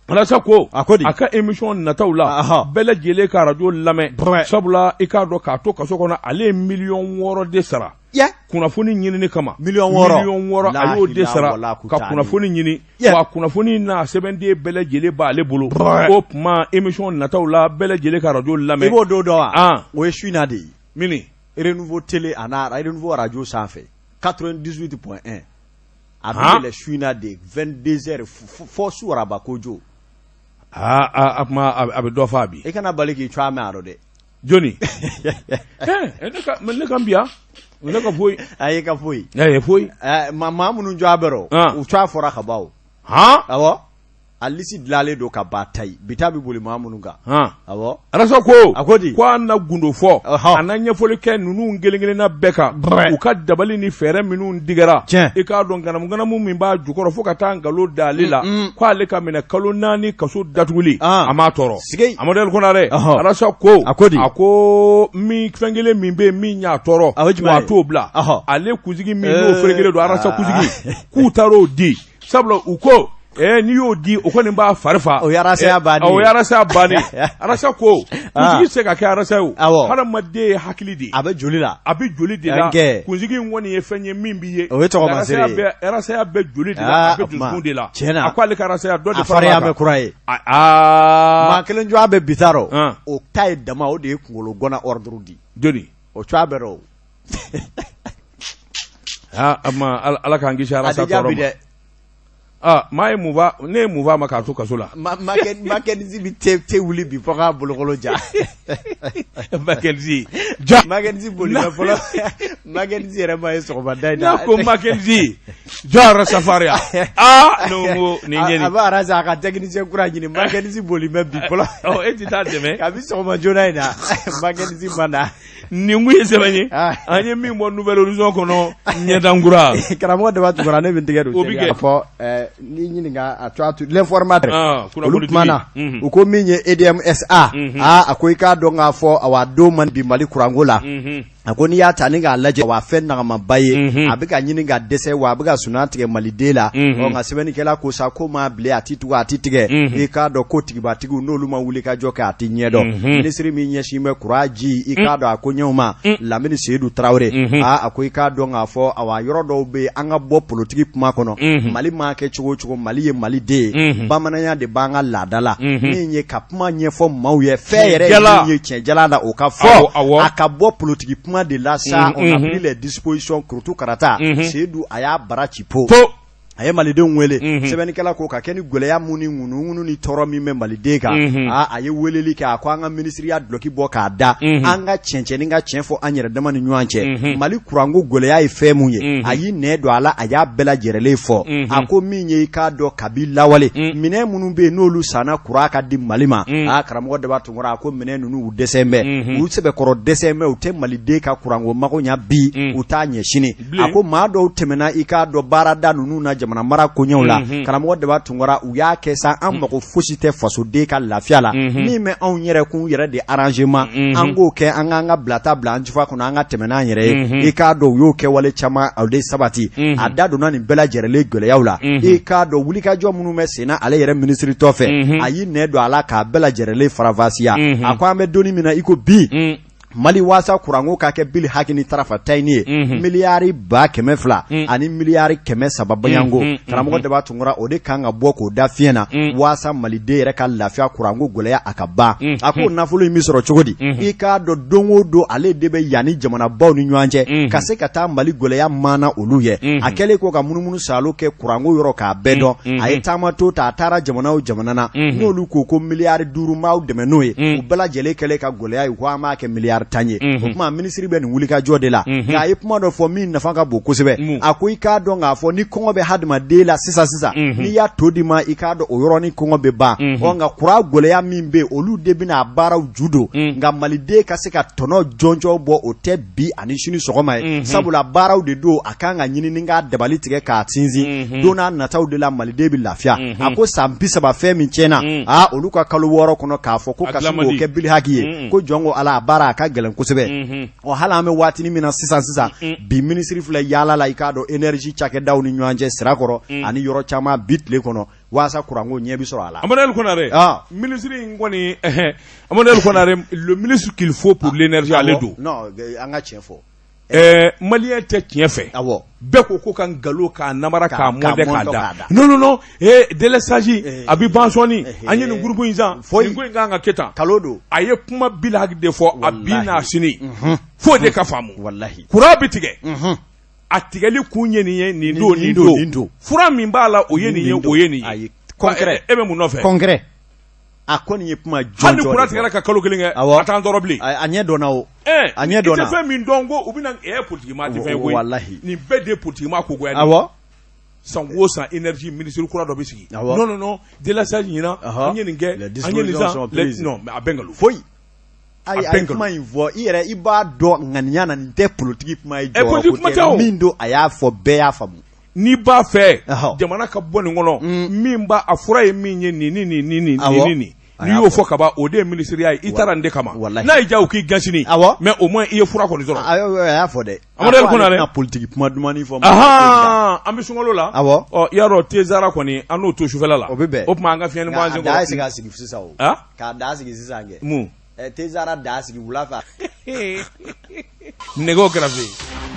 Arasa ko a ko di? A ka émission nataw la, bɛɛ lajɛlen ka arajo lamɛn, sabula i k'a dɔn k'a to kaso kɔnɔ, ale ye miliyɔn 6 de sara kunnafoni ɲinini kama. Miliyɔn 6? Miliyɔn 6, a y'o de sara ka kunnafoni ɲini, wa kunnafoni n'a sɛbɛnden bɛɛ lajɛlen b'ale bolo. O tuma émission nataw la, bɛɛ lajɛlen ka arajo lamɛn. I b'o don dɔn wa? O ye su in na de ye. Mini Renouveau télé a n'a Renouveau radio sanfɛ 98.1, a bɛ yɛlɛ su in na de 22 heures fɔ su araba kojo. Aa, a kuma a bɛ dɔ faa bi. I kana bali k'i tɔgɔ mɛn a rɔ dɛ. Jɔni? Ne ka bi yan, ne ka foyi. A ye ka foyi. Ɛ foyi. Maa minnu jɔ a bɛ rɔ, u tɔgɔ fɔra ka ban o. Awɔ. A lisi dilanlen don ka ban tayi, bi ta bɛ boli maa minnu kan. Awɔ. Arasa ko a ko di? Ko a na gundo fɔ, a na ɲɛfɔli kɛ ninnu kelen kelenna bɛɛ kan, u ka dabali ni fɛɛrɛ minnu tigɛra. I k'a dɔn ŋanamu ŋanamu min b'a jukɔrɔ fo ka taa nkalon da ale la, ko ale ka minɛ kalo 4 kaso datuguli, a m'a tɔɔrɔ. Amadu El Konare, Arasa ko a ko di? A ko min fɛn kelen min bɛ yen min y'a tɔɔrɔ, wa a t'o bila. Ale kunsigi min n'o ferekelen don, Arasa kunsigi, k'u taar'o di, sabula u ko N'i y'o di o kɔni b'a fari fa. O ye arasaya bannen ye. O ye arasaya bannen ye. Arasa ko kunsigi tɛ se ka kɛ arasa ye o. Awɔ. Hadamaden ye hakili de ye. A bɛ joli la. A bɛ joli de la. Kunsigi in kɔni ye fɛn ye min b'i ye. O ye tɔgɔmasere ye. Arasaya bɛ joli de la, a bɛ dusukun de la. Tiɲɛ na. A ko ale ka arasaya dɔ de fara a kan. A farinya bɛ kura ye. Aa. Maa kelen jɔ a bɛ bi ta rɔ. O ta ye dama o de ye kunkolo gana ordre di. Jɔni? O cogoya bɛ rɔ o. Aa Ala k'an kisi arasa tɔɔrɔ ma. Aa maa ye mun ne ye mun f'a ma k'a to kaso la Makenzi bɛ te wuli bi fo k'a bolokolo ja Makenzi ja Makenzi boli bɛ fɔlɔ Makenzi yɛrɛ ma ye sɔgɔmada in na n'a ko Makenzi jɔ Rastafari aa ne ko nin ye a bɛ arasa a ka technicien kura ɲini Makenzi boli bɛ bi fɔlɔ e tɛ taa dɛmɛ kabi sɔgɔma joona in na Makenzi ma na Nin kun ye sɛbɛn ye an ye min bɔ Nouvel Horizon kɔnɔ ɲɛdankura karamɔgɔ Daba Tunkara ne bɛ n tɛgɛ don o bɛ kɛ fɔ n'i ɲininka a to l'informateur olu kumana u ko min ye EDM SA aa a ko i k'a dɔn k'a fɔ awa don man bi Mali kuranko la a ko n'i y'a ta ni k'a lajɛ wa fɛn nagamaba ye a bɛ ka ɲini ka dɛsɛ wa a bɛ ka sunan tigɛ maliden la ɔ nka sɛbɛnnikɛla ko sa ko maa bilen a tɛ tugu a tɛ tigɛ i k'a dɔn ko tigibatigiw n'olu ma wuli ka jɔ kɛ a tɛ ɲɛdɔn minisiri min ɲɛsin bɛ kuran ji i k'a dɔn a ko ɲɛw ma Lamini Seyidu Tarawele aa a ko i k'a dɔn k'a fɔ awa yɔrɔ dɔw bɛ yen an ka bɔ politiki kuma kɔnɔ Mali maa kɛ cogo o cogo Mali ye Mali den ye bamananya de b'an ka laada la min ye ka kuma ɲɛfɔ maaw ye fɛn yɛrɛ ye min ye tiɲɛ jalan na o ka fɔ a ka bɔ politiki kuma de la sa on a pris les dispositions kurutu karata Seyidu a y'a bara ci po a ye malidenw wele sɛbɛnnikɛla ko ka kɛ ni gɛlɛya mun ni ŋunuŋunu ni tɔɔrɔ min bɛ maliden kan aa a ye weleli kɛ a ko an ka minisiriya dulɔki bɔ k'a da an ka cɛncɛnni ka tiɲɛ fɔ an yɛrɛ dama ni ɲɔgɔn cɛ mali kuranko gɛlɛya ye fɛn mun ye a y'i nɛn don a la a y'a bɛɛ lajɛrɛlen fɔ a ko min ye i k'a dɔn kabi lawale minɛn minnu bɛ yen n'olu sanna kuran ka di mali ma aa karamɔgɔ Daba Tunkara a ko minɛn ninnu u dɛsɛ bɛ u sɛbɛkɔrɔ dɛsɛ bɛ u tɛ maliden ka kuranko mago ɲɛ bi u t'a ɲɛ sini a ko maa dɔw tɛmɛna i k'a dɔn baarada ninnu na jamana mara koɲɛw la karamɔgɔ Daba Tunkara u y'a kɛ sa an mago fosi tɛ fasoden ka lafiya la min bɛ anw yɛrɛ kun yɛrɛ de arrangement an k'o kɛ an k'an ka bilata bila an jufa kɔnɔ an ka tɛmɛ n'an yɛrɛ ye i k'a dɔn u y'o kɛwale caman o de sabati a da donna nin bɛɛ lajɛrɛlen gɛlɛyaw la i k'a dɔn wulikajɔ minnu bɛ senna ale yɛrɛ minisiri tɔ fɛ a y'i nɛn don a la k'a bɛɛ lajɛrɛlen faranfasiya a ko an bɛ don min na i ko bi Mali waasa kuranko ka kɛ bili haki ni tarafatayini ye miliyari 200 ani miliyari 300 bayanko karamɔgɔ Daba Tunkara o de kan ka bɔ k'o da fiɲɛ na waasa maliden yɛrɛ ka lafiya kuranko gɛlɛya a ka ban a ko nafolo in bɛ sɔrɔ cogo di i k'a dɔn don o don ale de bɛ yanni jamanabaw ni ɲɔgɔn cɛ ka se ka taa Mali gɛlɛya maana olu ye a kɛlen ko ka munumunu saalo kɛ kuranko yɔrɔ k'a bɛɛ dɔn a ye taama to ta a taara jamana o jamana na n'olu ko miliyari 5 b'aw dɛmɛ n'o ye u bɛɛ lajɛlen kɛlen ka gɛlɛya ye ko an b'a kɛ miliyari 10 ye o tuma minisiri bɛ nin wulikajɔ de la nka a ye kuma dɔ fɔ min nafa ka bon kosɛbɛ a ko i k'a dɔn k'a fɔ ni kɔngɔ bɛ hadamaden la sisan sisan n'i y'a to di ma i k'a dɔn o yɔrɔnin kɔngɔ bɛ ban ɔ nka kuran gɛlɛya min bɛ yen olu de bɛna a baaraw ju don nka maliden ka se ka tɔnɔ jɔnjɔn bɔ o tɛ bi ani sini sɔgɔma ye sabula baaraw de don a kan ka ɲini ni k'a dabali tigɛ k'a sinsin don n'a nataw de la maliden bɛ lafiya a ko san 30 fɛn min tiɲɛna aa olu ka kalo 6 kɔnɔ k'a fɔ ko ka sin k'o kɛ bili haki ye ko jɔn ko ala a baara a ka gɛlɛn kosɛbɛ ɔ hali an bɛ waatinin min na sisan sisan bi minisiri filɛ yaala la i k'a dɔn énergie cakɛdaw ni ɲɔgɔn cɛ Sirakɔrɔ ani yɔrɔ caman bi tile kɔnɔ waasa kuranko ɲɛ bɛ sɔrɔ a la. Amadu Konare minisiri in kɔni Amadu Konare le ministre qu'il faut pour l'énergie ale don. Non an ka tiɲɛ fɔ. Malien tɛ tiɲɛ fɛ. Awɔ. Bɛɛ ko ka nkalon k'a namara k'a mɔndɛ k'a da. Non non non ee délestage a bɛ ban sɔɔni an ye nin groupe in san nin ko in ka kan ka kɛ tan. Nkalon don. A ye kuma bilahaki de fɔ a bi n'a sini. F'o de ka faamu. Walahi. Courant bɛ tigɛ. A tigɛli kun ye nin ye nin don nin don fura min b'a la o ye nin ye o ye nin ye concret e bɛ mun nɔfɛ concret a kɔni ye kuma jɔnjɔn hali ni courant tigɛra ka kalo kelen kɛ a t'an tɔɔrɔ bilen a ɲɛ dɔnna o a ɲɛ dɔnna i tɛ fɛn min dɔn ko u bɛna politique maa tɛ fɛn ye koyi walahi nin bɛɛ de ye politique maa ko goya awɔ san o san énergie ministre kura dɔ bɛ sigi non non non délestage ɲinan an ye nin kɛ an ye nin san non mais a bɛɛ nkalon foyi ayi a ye kuma in fɔ i yɛrɛ i b'a dɔn ŋaniya na nin tɛ politiki kuma ye jɔyɔrɔ ko tɛ min don a y'a fɔ bɛɛ y'a faamu n'i b'a fɛ jamana ka bɔ nin kɔnɔ min b'a a fura ye min ye nin ni nin ni nin ni nin N'i y'o fɔ kaban, o de ye minisiriya ye. I taara nin de kama. N'a y'i diya, u k'i gɛn sini, mais au moins i ye fura kɔni sɔrɔ. A y'a fɔ dɛ. Amadu El Konare, politique kuma dumannin fɔ. An bɛ sunkalo la. Ɔ, i y'a dɔn, Tezara kɔni, an n'o to sufɛla la. O bɛ bɛn. O tuma an ka fiɲɛni bɔ an sen kɔrɔ. A da se ka sigi sisan o. K'a da sigi sisan kɛ. Mun? Tezara da sigi wula fɛ. Nɛgɛw kɛrɛfɛ.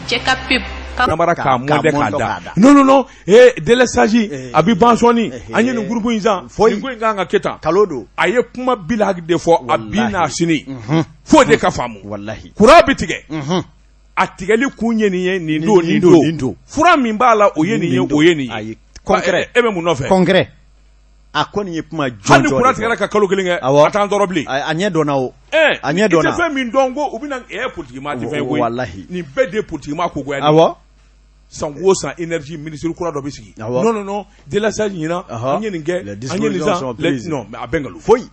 Cɛ ka pub. Namara k'a mɔndɛ k'a da. Non, non, non, ee, délestage a bɛ ban sɔɔni, an ye nin groupe in san, nin ko in kan ka kɛ tan. Kalo don. A ye kuma bilahaki de fɔ a bi n'a sini. F'o de ka faamu. Walahi. Courant bɛ tigɛ. A tigɛli kun ye nin ye, nin don, nin don. Fura min b'a la, o ye nin ye, o ye nin ye. Concret. E bɛ mun nɔfɛ? Concret. A kɔni ye kuma jɔn. Hali ni courant tigɛra ka kalo kelen kɛ, a t'an tɔɔrɔ bilen. A ɲɛ dɔnna o. A ɲɛ dɔnna. I tɛ fɛn min dɔn ko u bɛna politique maa tɛ fɛn ye koyi. Walahi. Nin bɛɛ de ye politique maa kogoya de ye. San o san, énergie ministre kura dɔ bɛ sigi. Non, non, non, délestage ɲinan, an ye nin kɛ, an ye nin san. Non, mais a bɛɛ nkalon. Foyi.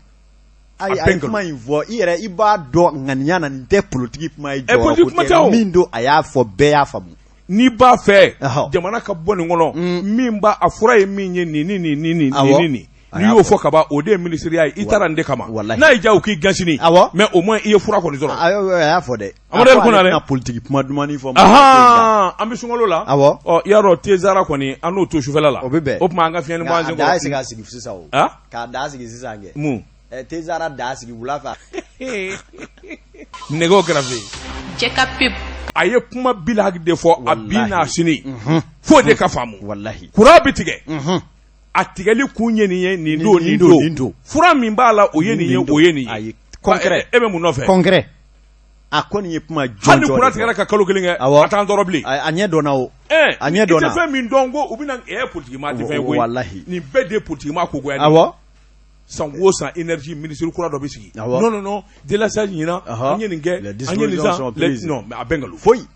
Ayi, a ye kuma in fɔ, i yɛrɛ i b'a dɔn ŋaniya na, nin tɛ politique kuma ye. Politique kuma tɛ o. Min don, a y'a fɔ, bɛɛ y'a faamu. N'i b'a fɛ jamana ka bɔ nin kɔnɔ, min b'a a fura ye min ye, nin ni nin ni nin ni nin. N'i y'o fɔ kaban, o de ye minisiriya ye. I taara nin de kama. N'a y'i diya, u k'i gɛn sini, mais au moins i ye fura kɔni sɔrɔ. A y'a fɔ dɛ. Amadu El Konare, politique kuma dumannin fɔ. An bɛ sunkalo la. Ɔ, i y'a dɔn, Tezara kɔni, an n'o to sufɛla la. O bɛ bɛn. O tuma an ka fiɲɛni bɔ an sen kɔrɔ. A da se ka sigi sisan o. K'a da sigi sisan kɛ. Mun? Tezara da sigi wula fɛ. Nɛgɛw kɛrɛfɛ. Cɛ ka pub. A ye kuma bilahaki de fɔ a bi n'a sini. F'o de ka faamu. Walahi. Courant bɛ tigɛ. A tigɛli kun ye nin ye, nin don, nin don. Fura min b'a la, o ye nin ye, o ye nin ye. Concret. E bɛ mun nɔfɛ? Concret. A kɔni ye kuma jɔn. Hali ni courant tigɛra ka kalo kelen kɛ, a t'an tɔɔrɔ bilen. A ɲɛ dɔnna o. A ɲɛ dɔnna. I tɛ fɛn min dɔn ko u bɛna politique maa tɛ fɛn ye koyi. Walahi. Nin bɛɛ de ye politique maa kogoya de ye. San o san, énergie ministre kura dɔ bɛ sigi. Non, non, non, délestage ɲinan, an ye nin kɛ, an ye nin san. Non, mais a bɛɛ nkalon. Foyi.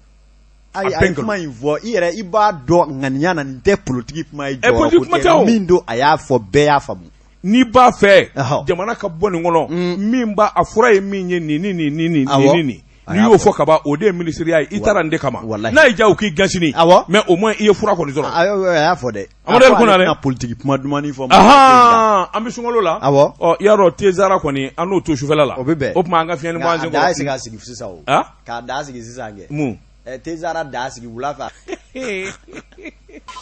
Ayi, a ye kuma in fɔ, i yɛrɛ i b'a dɔn ŋaniya na, nin tɛ politique kuma ye. Politique kuma tɛ o. Min don, a y'a fɔ, bɛɛ y'a faamu. N'i b'a fɛ jamana ka bɔ nin kɔnɔ, min b'a a fura ye min ye, nin ni nin ni nin ni nin. N'i y'o fɔ kaban, o de ye minisiriya ye. I taara nin de kama. N'a y'i diya, u k'i gɛn sini, mais au moins i ye fura kɔni sɔrɔ. A y'a fɔ dɛ. Amadu El Konare, politique kuma dumannin fɔ. An bɛ sunkalo la. Ɔ, i y'a dɔn, Tezara kɔni, an n'o to sufɛla la. O bɛ bɛn. O tuma an ka fiɲɛni bɔ an sen kɔrɔ. A da se ka sigi sisan o. K'a da sigi sisan kɛ. Mun? Tezara da sigi wula fɛ.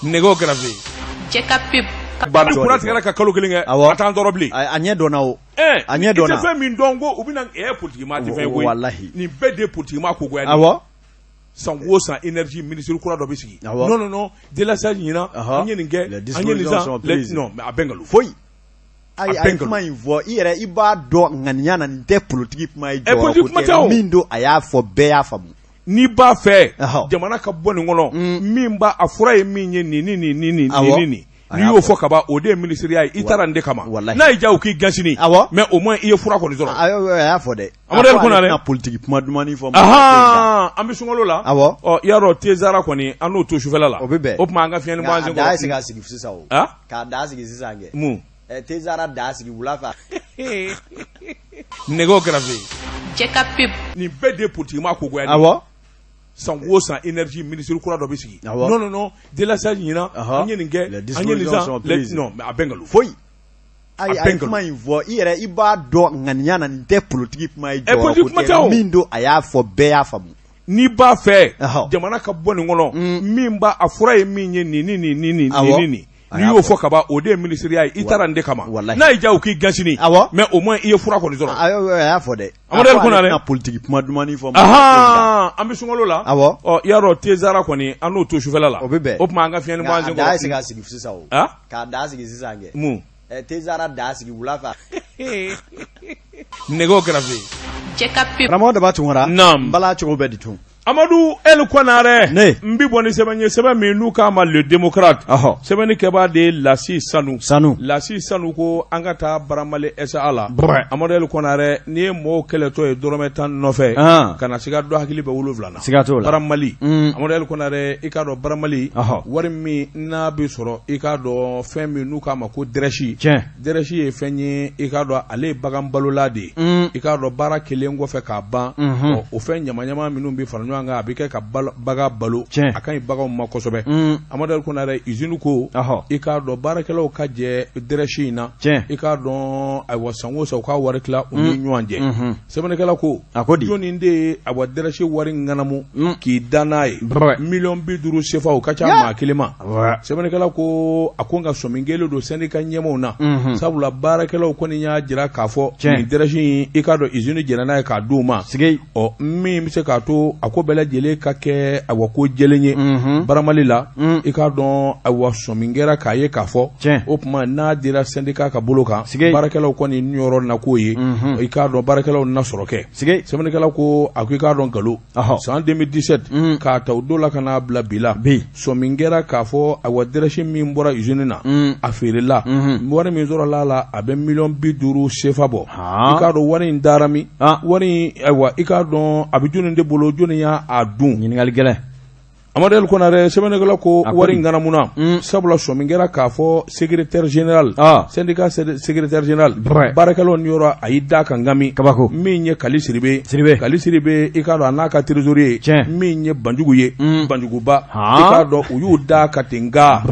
Nɛgɛw kɛrɛfɛ. Cɛ ka pub. Ni courant tigɛra ka kalo kelen kɛ, a t'an tɔɔrɔ bilen. A ɲɛ dɔnna o. A ɲɛ dɔnna. I tɛ fɛn min dɔn ko u bɛna politique maa tɛ fɛn ye koyi. Walahi. Nin bɛɛ de ye politique maa kogoya de ye. San o san, énergie ministre kura dɔ bɛ sigi. Non, non, non, délestage ɲinan, an ye nin kɛ, an ye nin san. Non, mais a bɛɛ nkalon. Foyi. Ayi, a ye kuma in fɔ, i yɛrɛ i b'a dɔn ŋaniya na, nin tɛ politique kuma ye. Politique kuma tɛ o. Min don, a y'a fɔ, bɛɛ y'a faamu. N'i b'a fɛ jamana ka bɔ nin kɔnɔ, min b'a a fura ye min ye, nin ni nin ni nin ni nin. N'i y'o fɔ kaban, o de ye minisiriya ye. I taara nin de kama. N'a y'i diya, u k'i gɛn sini, mais au moins i ye fura kɔni sɔrɔ. A y'a fɔ dɛ. Amadu El Konare, politique kuma dumannin fɔ. An bɛ sunkalo la. Ɔ, i y'a dɔn, Tezara kɔni, an n'o to sufɛla la. O bɛ bɛn. O tuma an ka fiɲɛni bɔ an sen kɔrɔ. A da se ka sigi sisan o. K'a da sigi sisan kɛ. Mun? Tezara da sigi wula fɛ. Nɛgɛw kɛrɛfɛ. Cɛ ka pub. Nin bɛɛ de ye politique maa kogoya de ye. San o san, énergie ministre kura dɔ bɛ sigi. Non, non, non, délestage ɲinan, an ye nin kɛ, an ye nin san. Non, mais a bɛɛ nkalon. Foyi. Ayi, a ye kuma in fɔ, i yɛrɛ i b'a dɔn ŋaniya na, nin tɛ politique kuma ye. Politique kuma tɛ o. Min don, a y'a fɔ, bɛɛ y'a faamu. N'i b'a fɛ jamana ka bɔ nin kɔnɔ, min b'a a fura ye min ye, nin ni nin ni nin ni nin. N'i y'o fɔ kaban, o de ye minisiriya ye. I taara nin de kama. N'a y'i diya, u k'i gɛn sini, mais au moins i ye fura kɔni sɔrɔ. A y'a fɔ dɛ. Amadu El Konare, politique kuma dumannin fɔ. An bɛ sunkalo la. Ɔ, i y'a dɔn, Tezara kɔni, an n'o to sufɛla la. O bɛ bɛn. O tuma an ka fiɲɛni bɔ an sen kɔrɔ. A da se ka sigi sisan o. K'a da sigi sisan kɛ. Mun? Tezara da sigi wula fɛ. Nɛgɛw kɛrɛfɛ. Cɛ ka pub. Karamɔgɔ Daba Tunkara. Naam. N bala cogo bɛ di tun? Amadu El Konare, Ne. n bi bɔ ni sɛbɛn ye, sɛbɛn min n'u k'a ma Le Démocrate. Sɛbɛnni kɛbaa de ye Lasi Sanu. Sanu. Lasi Sanu ko an ka taa Baramali SA la. Brɛ. Amadu El Konare, n'i ye mɔgɔw kɛlɛtɔ ye dɔrɔmɛ 10 nɔfɛ. Ka na siga dɔ hakili bɛ 7 na. Siga t'o la. Baramali. Amadu El Konare, i k'a dɔn Baramali. Wari min n'a bɛ sɔrɔ, i k'a dɔn fɛn min n'u k'a ma ko drɛsi. Tiɲɛ. Drɛsi ye fɛn ye, i k'a dɔn ale ye bagan balola de ye. I k'a dɔn baara kɛlen kɔfɛ k'a ban, o fɛn ɲamaɲama minnu bɛ fara ɲɔgɔn kan, a bɛ kɛ ka bagan balo, a ka ɲi baganw ma kosɛbɛ. Amadu Konare, usine ko, i k'a dɔn baarakɛlaw ka jɛ drèche in na, i k'a dɔn ayiwa san o san u ka wari tila u ni ɲɔgɔn cɛ. Sɛbɛnnikɛla ko, a ko di? Jɔnni de ye awa drèche wari ŋanamu k'i da n'a ye? 50 miliyɔn sefa, o ka ca maa kelen ma. Sɛbɛnnikɛla ko, a ko nka sɔmi kɛlen don syndicat ɲɛmaaw na, sabula baarakɛlaw kɔni y'a jira k'a fɔ nin drèche in, i k'a dɔn usine jɛnna n'a ye k'a d'u ma. Ɔ min bɛ se k'a to a ko bɛɛ lajɛlen ka kɛ awa ko jɛlen ye Baramali la, i k'a dɔn awa sɔmi kɛra k'a ye k'a fɔ o tuma n'a dira syndicat ka bolo kan, baarakɛlaw kɔni niyɔrɔ na k'o ye, i k'a dɔn baarakɛlaw na sɔrɔ kɛ. Sɛbɛnnikɛla ko, a ko i k'a dɔn nkalon, san 2017 k'a ta o don la ka n'a bila bi la, sɔmi kɛra k'a fɔ awa drèche min bɔra usine na, a feerela, wari min sɔrɔla a la, a bɛ 50 miliyɔn sefa bɔ. I k'a dɔn wari in dara min? Wari in, ayiwa, i k'a dɔn a bɛ jɔnni de bolo? Jɔnni y'a dun? Ɲininkali gɛlɛn. Amadu Konare, sɛbɛnnikɛla ko wari in ŋanamuna, sabula sɔmi kɛra k'a fɔ secrétaire général, syndicat secrétaire général, baarakɛlaw niyɔrɔ, a y'i da kan gami. Kabako. Min ye Kali Siribe. Siribe. Kali Siribe, i k'a dɔn a n'a ka trésorier, min ye Banjugu ye, Banjuguba, i k'a dɔn u y'u da ka ten. Nka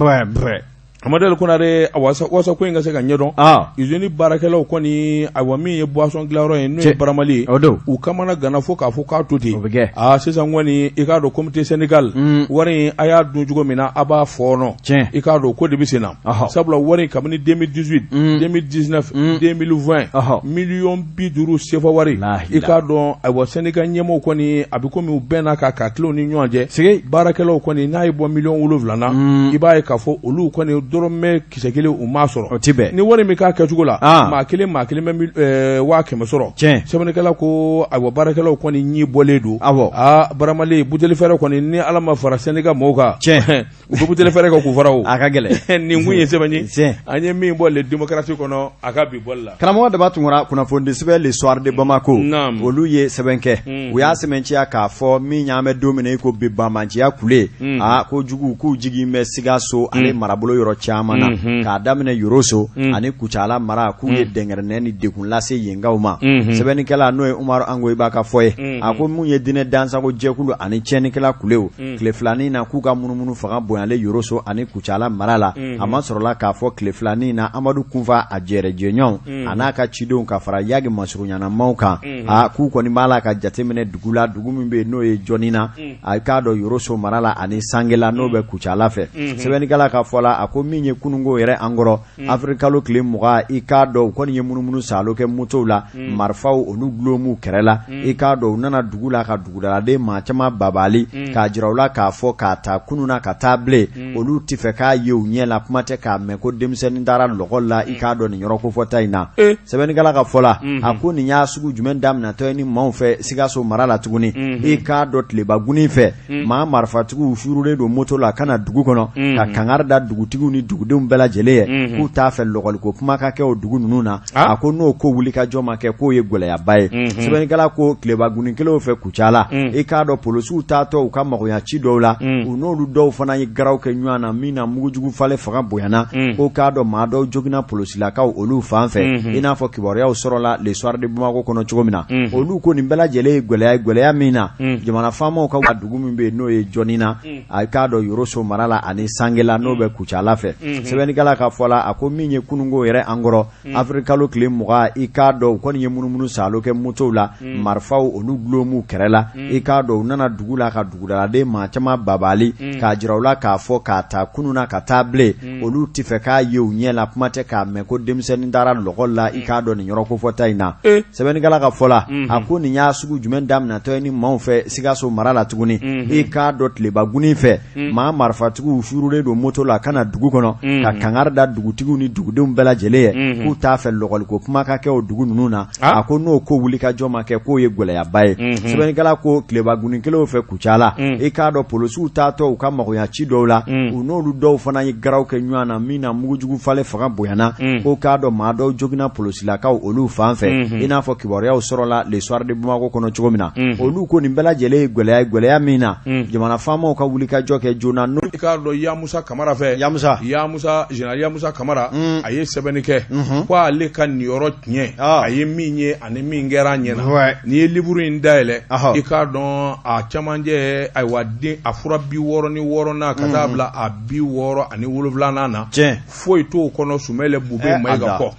Amadu Konare, wasa ko in ka se ka ɲɛdɔn, usine baarakɛlaw kɔni, ayiwa, min ye boisson dilanyɔrɔ ye, n'o ye Baramali ye, u kamana gana fo k'a fɔ k'a to ten. Aa sisan kɔni, i k'a dɔn comité syndical, wari in a y'a dun cogo min na, a b'a fɔɔnɔ. I k'a dɔn ko de bɛ sen na, sabula wari kabini 2018, 2019, 2020, 50 miliyɔn sefa wari, i k'a dɔn ayiwa syndicat ɲɛmɔgɔw kɔni, a bɛ komi u bɛnna kan k'a tila u ni ɲɔgɔn cɛ. Baarakɛlaw kɔni, n'a ye bɔ 7 miliyɔn na, i b'a ye k'a fɔ olu kɔni dɔrɔmɛ kisɛ kelen u m'a sɔrɔ. O tɛ bɛn. Ni wari min k'a kɛcogo la, maa kelen maa kelen bɛ 100 000 sɔrɔ. Sɛbɛnnikɛla ko, ayiwa, baarakɛlaw kɔni ɲi bɔlen don. Aa Baramali buteli fɛrɛ kɔni, ni Ala ma fara syndicat mɔgɔw kan, u bɛ buteli fɛrɛ kɛ k'u fara o. A ka gɛlɛn. Nin kun ye sɛbɛn ye an ye min bɔ Le Démocrate kɔnɔ a ka bi bɔli la. Karamɔgɔ Daba Tunkara, kunnafonidi sɛbɛn Le Soir de Bamako, olu ye sɛbɛn kɛ, u y'a sɛmɛntiya k'a fɔ min y'an bɛ don min na i ko bi, banbaanciya kule, aa ko jugu k'u jigi bɛ Sikaso ale marabolo yɔrɔ caman na, k'a daminɛ Yoroso ani Kucala mara, k'u ye dɛnkɛrɛnnɛ ni degun lase yenkaw ma. Sɛbɛnnikɛla n'o ye Umaru Angoyiba ka fɔ ye, a ko mun ye diinɛ dansago jɛkulu ani tiɲɛnikɛla kulew tile filanin na, k'u ka munumunu fanga bonyalen Yoroso ani Kucala mara la, a ma sɔrɔla k'a fɔ tile filanin na Amadu Kunfa a jɛrɛ jɛɲɔgɔnw a n'a ka cidenw ka fara Yagi masurunyana kan, aa k'u kɔni b'a la ka jateminɛ dugu la, dugu min bɛ yen n'o ye Jɔnina, a k'a dɔn Yoroso mara la ani Sangela n'o bɛ Kucala fɛ. Sɛbɛnnikɛla ka fɔ la, a ko min ye kununko yɛrɛ an kɔrɔ, avril kalo tile 20, i k'a dɔn u kɔni ye munumunu saalo kɛ motow la, marifaw olu dulon b'u kɛrɛ la. I k'a dɔn u nana dugu la ka dugudaladen maa caman babali k'a jira u la k'a fɔ k'a ta kunun na ka taa bilen, olu tɛ fɛ k'a ye u ɲɛ la, kuma tɛ k'a mɛn ko denmisɛnnin taara lɔgɔ la. I k'a dɔn nin yɔrɔ kofɔta in na, sɛbɛnnikɛla ka fɔ la, a ko nin y'a sugu jumɛn daminɛtɔ ye ni maaw fɛ Sikaso mara la tuguni? I k'a dɔn tilebagunin fɛ, maa marifatigiw suurulen don moto la ka na dugu kɔnɔ ka kangari da dugutigiw ni dugudenw bɛɛ lajɛlen ye k'u t'a fɛ lɔgɔliko kuma ka kɛ o dugu ninnu na. A ko n'o ko wuli ka jɔ ma kɛ, k'o ye gɛlɛyaba ye. Sɛbɛnnikɛla ko tilebagunin kelenw fɛ Kucala, i k'a dɔn polisiw taatɔ u ka magoya ci dɔw la, u n'olu dɔw fana ye garaw kɛ ɲɔgɔn na min na mugujugu falen fanga bonyana, ko k'a dɔn maa dɔw joginna polisilakaw olu fan fɛ, i n'a fɔ kibaruyaw sɔrɔla Le Soir de Bamako kɔnɔ cogo min na. Olu ko nin bɛɛ lajɛlen ye gɛlɛya ye, gɛlɛya min na jamana faamaw ka dugu min bɛ yen n'o ye Jɔnina, a k'a dɔn Yoroso mara la ani Sangela n'o bɛ Kucala fɛ. Sɛbɛnnikɛla ka fɔ la, a ko min ye kununko yɛrɛ an kɔrɔ, avril kalo tile 20, i k'a dɔn u kɔni ye munumunu saalo kɛ motow la, marifaw olu dulon b'u kɛrɛ la. I k'a dɔn u nana dugu la ka dugudaladen maa caman babali k'a jira u la k'a fɔ k'a ta kunun na ka taa bilen, olu tɛ fɛ k'a ye u ɲɛ la, kuma tɛ k'a mɛn ko denmisɛnnin taara lɔgɔ la. I k'a dɔn nin yɔrɔ kofɔta in na, sɛbɛnnikɛla ka fɔ la, a ko nin y'a sugu jumɛn daminɛtɔ ye ni maaw fɛ Sikaso mara la tuguni? I k'a dɔn tilebagunin fɛ, maa marifatigiw suurulen don moto la ka na dugu kɔnɔ ka kangari da dugutigiw ni dugudenw bɛɛ lajɛlen ye k'u t'a fɛ lɔgɔliko kuma ka kɛ o dugu ninnu na. A ko n'o ko wuli ka jɔ ma kɛ, k'o ye gɛlɛyaba ye. Sɛbɛnnikɛla ko tilebagunin kelenw fɛ Kucala, i k'a dɔn polisiw taatɔ u ka magoya ci dɔw la, u n'olu dɔw fana ye garaw kɛ ɲɔgɔn na min na mugujugu falen fanga bonyana, ko k'a dɔn maa dɔw joginna polisilakaw olu fan fɛ, i n'a fɔ kibaruyaw sɔrɔla Le Soir de Bamako kɔnɔ cogo min na. Olu ko nin bɛɛ lajɛlen ye gɛlɛya ye, gɛlɛya min na jamana faamaw ka wuli ka jɔ kɛ joona. I k'a dɔn Yamusa Kamara fɛ. Yamusa. Ya Musa général Ya Musa Kamara a ye sɛbɛnni kɛ ko ale ka niyɔrɔ tiɲɛ a ye min ye ani min kɛra a ɲɛ na n'i ye livre in dayɛlɛ i k'a dɔn a camancɛ ayiwa den a fura 66nan ka taa bila a 67nan na foyi t'o kɔnɔ Sumɛlɛ Bube Mayiga kɔ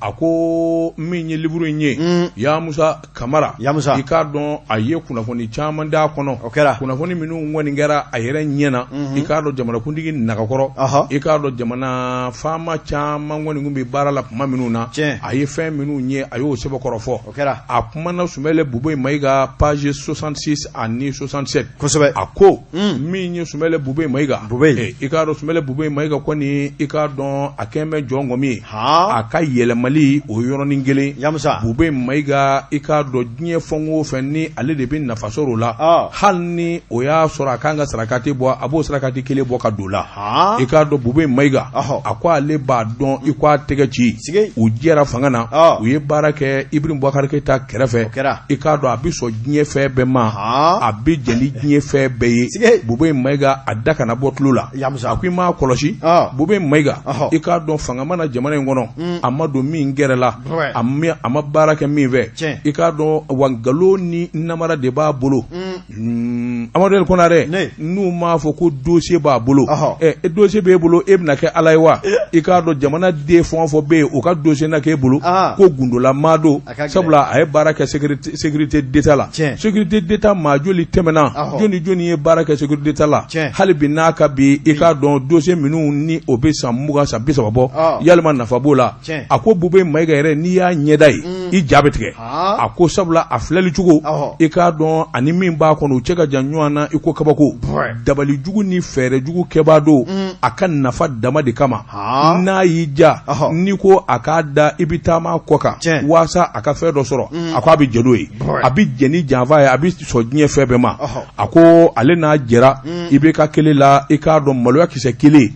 a ko min ye livre in ye Ya Musa Kamara i k'a dɔn a ye kunnafoni caman d'a kɔnɔ o kɛra kunnafoni minnu kɔni kɛra a yɛrɛ ɲɛ na i k'a dɔn jamanakuntigi nagakɔrɔ i k'a dɔn jamana faama caman kɔni tun bɛ baara la tuma minnu na a ye fɛn minnu ye a y'o sɛbɛkɔrɔ fɔ o kɛra a kumana Sumɛlɛ Bube Mayiga page 66 ani 67 kosɛbɛ a ko min ye Sumɛlɛ Bube Mayiga i k'a dɔn Sumɛlɛ Bube Mayiga kɔni i k'a dɔn a kɛlen bɛ jɔn ŋɔmi ye a ka yɛlɛmali o yɔrɔnin kelen Bube Mayiga i k'a dɔn diɲɛ fɛn o fɛn ni ale de bɛ nafa sɔrɔ o la hali ni o y'a sɔrɔ a kan ka sarakati bɔ a b'o sarakati kelen bɔ ka don la i k'a dɔn Bube Mayiga a ko ale b'a dɔn i ko a tɛgɛ ci u jɛra fanga na u ye baara kɛ Ibrahim Boubacar Keita kɛrɛfɛ i k'a dɔn a bɛ sɔn diɲɛ fɛn bɛɛ ma a bɛ jɛn ni diɲɛ fɛn bɛɛ ye Bube Mayiga a da kana bɔ tulo la a ko i m'a kɔlɔsi Bube Mayiga i k'a dɔn fanga ma na jamana in kɔnɔ a ma don min gɛrɛ la a ma baara kɛ min fɛ i k'a dɔn wa nkalon ni namara de b'a bolo Amadu El Konare n'u m'a fɔ ko dossier b'a bolo ɛ dossier b'e bolo e bɛna kɛ ala ye wa i k'a dɔn jamana den fɛn o fɛn bɛ yen u ka dossier na k'e bolo ko gundola maa don sabula a ye baara kɛ sécurité d'État la sécurité d'État maa joli tɛmɛna jɔni jɔni ye baara kɛ sécurité d'État la hali bi n'a ka bi i k'a dɔn dossier minnu ni o bɛ san 20 san 30 bɔ yalima nafa b'o la a ko Bube Mayiga yɛrɛ n'i y'a ɲɛda ye i ja bɛ tigɛ a ko sabula a filɛli cogo i k'a dɔn ani min b'a kɔnɔ u cɛ ka jan ɲɔgɔn na i ko kabako dabali jugu ni fɛɛrɛ jugu kɛbaa don a ka nafa dama de kama n'a y'i ja n'i ko a k'a da i bɛ taama kɔ kan waasa a ka fɛn dɔ sɔrɔ a ko a bɛ jɛn n'o ye a bɛ jɛn ni janfa ye a bɛ sɔn diɲɛ fɛn bɛɛ ma a ko ale n'a jɛra IBK kelen la i k'a dɔn maloya kisɛ kelen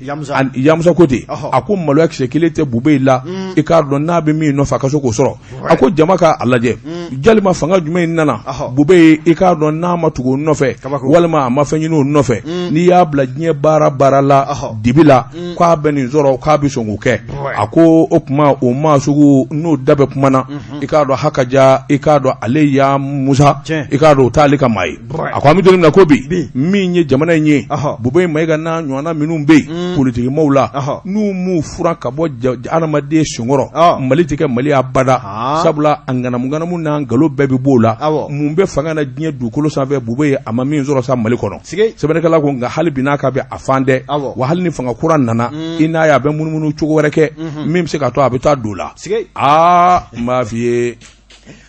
Yamusa ko ten a ko maloya kisɛ kelen tɛ Bube la i k'a dɔn n'a bɛ min nɔfɛ a ka se k'o sɔrɔ a ko jama ka a lajɛ jalima fanga jumɛn in nana Bube i k'a dɔn n'a ma tugu o nɔfɛ walima a ma fɛn ɲini o nɔfɛ n'i y'a bila diɲɛ baara baara la dibi la k'a bɛ nin sɔrɔ k'a bɛ sɔn k'o kɛ a ko o tuma o maa sugu n'o da bɛ kuma na i k'a dɔn haka ja i k'a dɔn ale ya Musa i k'a dɔn o t'ale ka maa ye a ko an bɛ don min na ko bi min ye jamana in ye Bube Mayiga n'a ɲɔgɔnna minnu bɛ yen politikimaw la n'u m'u furan ka bɔ adamaden senkɔrɔ Mali tɛ kɛ Mali abada sabula a ŋanamuŋanamu n'a nkalon bɛɛ bɛ b'o la mun bɛ fanga na diɲɛ dugukolo sanfɛ Bube ye a ma min sɔrɔ sa Mali kɔnɔ sɛbɛnnikɛla ko nka hali bi n'a ka bɛ a fan dɛ wa hali ni fanga kura nana i n'a ye a bɛ munumunu cogo wɛrɛ kɛ min bɛ se ka to a bɛ taa don la aa n b'a f'i ye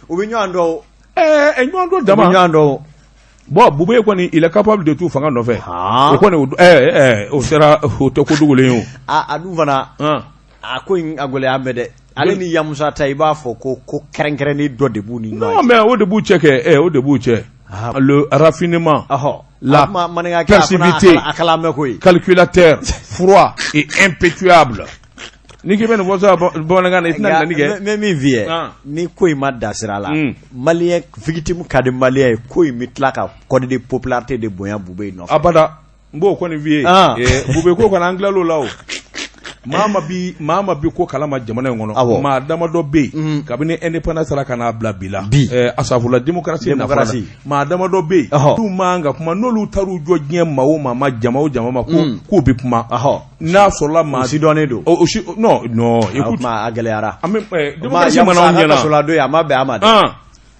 u bɛ ɲɔgɔn dɔn ɲɔgɔn dɔn dama ɲɔgɔn dɔn bon Bube kɔni il est capable de tout fanga nɔfɛ o kɔni o sera o tɛ ko dogolen ye o a dun fana a ko in a gɛlɛya bɛ dɛ ale ni Yamusa ta i b'a fɔ ko ko kɛrɛnkɛrɛnnen dɔ de b'u ni ɲɔgɔn cɛ non mais o de b'u cɛ kɛ o de b'u cɛ le raffinement la perversité calculateur froid et impitoyable n'i k'i bɛ nin fɔ sisan bamanankan na i tɛna nani kɛ n bɛ min f'i ye ni ko in ma dan sira la malien victime ka di malien ye ko in bɛ tila ka cote de popularité de bonya Bube in nɔfɛ abada n b'o kɔni f'i ye Bube ko kɔni an tilal'o la o maa ma bi maa ma bi ko kalama jamana in kɔnɔ Awɔ. maa damadɔ bɛ yen kabini indépendance la ka n'a bila bi la Bi. asafurula démocratie nafa la Démocratie. maa damadɔ bɛ yen Ɔhɔ. n'u man kan ka kuma n'olu taar'u jɔ diɲɛ maa o maa ma jama o jama ma ko k'u bɛ kuma Ɔhɔ. n'a sɔrɔla maa O sidɔnnen don. o si non non O écoute kuma a gɛlɛyara an bɛ démocratie mana anw ɲɛna kasoladon ye a ma bɛn a ma dɛ an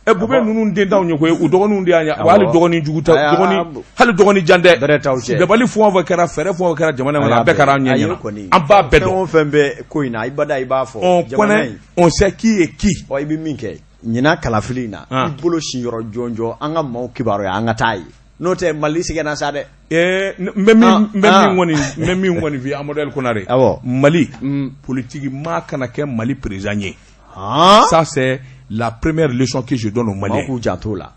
ɛ Bube ninnu den t'anw ye koyi u dɔgɔninw de y'an ye wa hali dɔgɔnin jugu tɛ dɔgɔnin hali dɔgɔnin jan tɛ bɛrɛ t'aw cɛ dabali fɛn o fɛn kɛra fɛɛrɛ fɛn o fɛn kɛra jamana in kɔnɔ a bɛɛ kɛra an ɲɛ ɲɛna an b'a bɛɛ fɛn o dɔn fɛn bɛ ko in na i bada i b'a fɔ on connaît on sait qui est qui ɔ i bɛ min kɛ ɲinan kalafili in na i bolo sin yɔrɔ jɔnjɔn an ka maaw kibaruya an ka taa yen n'o tɛ Mali sɛgɛnna sa dɛ n bɛ min n bɛ min kɔni n bɛ min kɔni f'i ye Amadu El Konare awɔ Mali politique maa kana kɛ Mali président ye ça c'est la première leçon que je donne aux Maliens maaw k'u janto la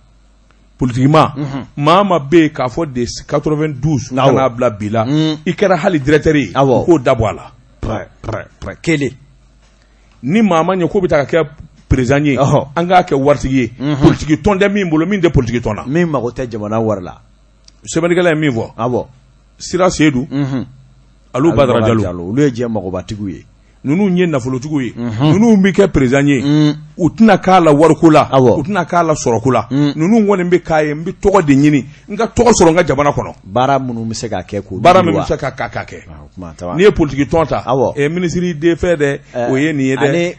politiquement maa ma bɛ yen k'a fɔ de 92 ka n'a bila bi la i kɛra hali directeur ye u k'o dabɔ a la kelen ni maa ma ɲɛ k'o bɛ taa ka kɛ président ye an k'a kɛ waritigi ye politique tɔn tɛ min bolo min tɛ politique tɔn na min mago tɛ jamana wari la sɛbɛnnikɛla ye min fɔ awɔ Sira Seyidu Alu Badara Jalo, olu ye diɲɛ magobatigiw ye. Ninnu ye nafolotigiw ye, ninnu bɛ kɛ président ye, u tɛna k'a la wariko la, u tɛna k'a la sɔrɔko la. Ninnu kɔni bɛ k'a ye, n bɛ tɔgɔ de ɲini, n ka tɔgɔ sɔrɔ n ka jamana kɔnɔ. Baara minnu bɛ se ka kɛ k'o baara min bɛ se ka k'a kɛ. N'i ye politiki tɔn ta, minisiri de fɛ dɛ, o ye nin ye dɛ. Ani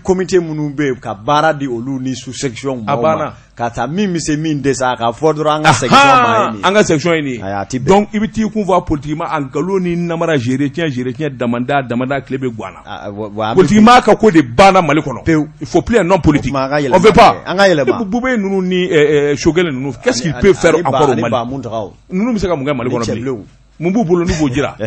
comité minnu bɛ yen ka baara di olu ni sous section a banna. Ka taa min bɛ se min dɛsɛ, a ka fɔ dɔrɔn an ka section maa ye nin ye. An ka section ye nin ye. Ayi, a tɛ bɛn. Donc i bɛ t'i kun fɔ politique ma, a nkalon ni namara, je retiens, je retiens, damanda damanda, tile bɛ gan na. Politique maa ka ko de banna Mali kɔnɔ. Pewu. Il faut plus un homme politique. O tuma an ka yɛlɛma On veut pas. An ka yɛlɛma. Boubèye ninnu ni Choguel ninnu, qu'est-ce qu'ils peuvent faire encore au Mali? Ani Ba Mountaga. Ninnu bɛ se ka mun kɛ Mali kɔnɔ bilen? Mun b'u bolo n'u b'o jira?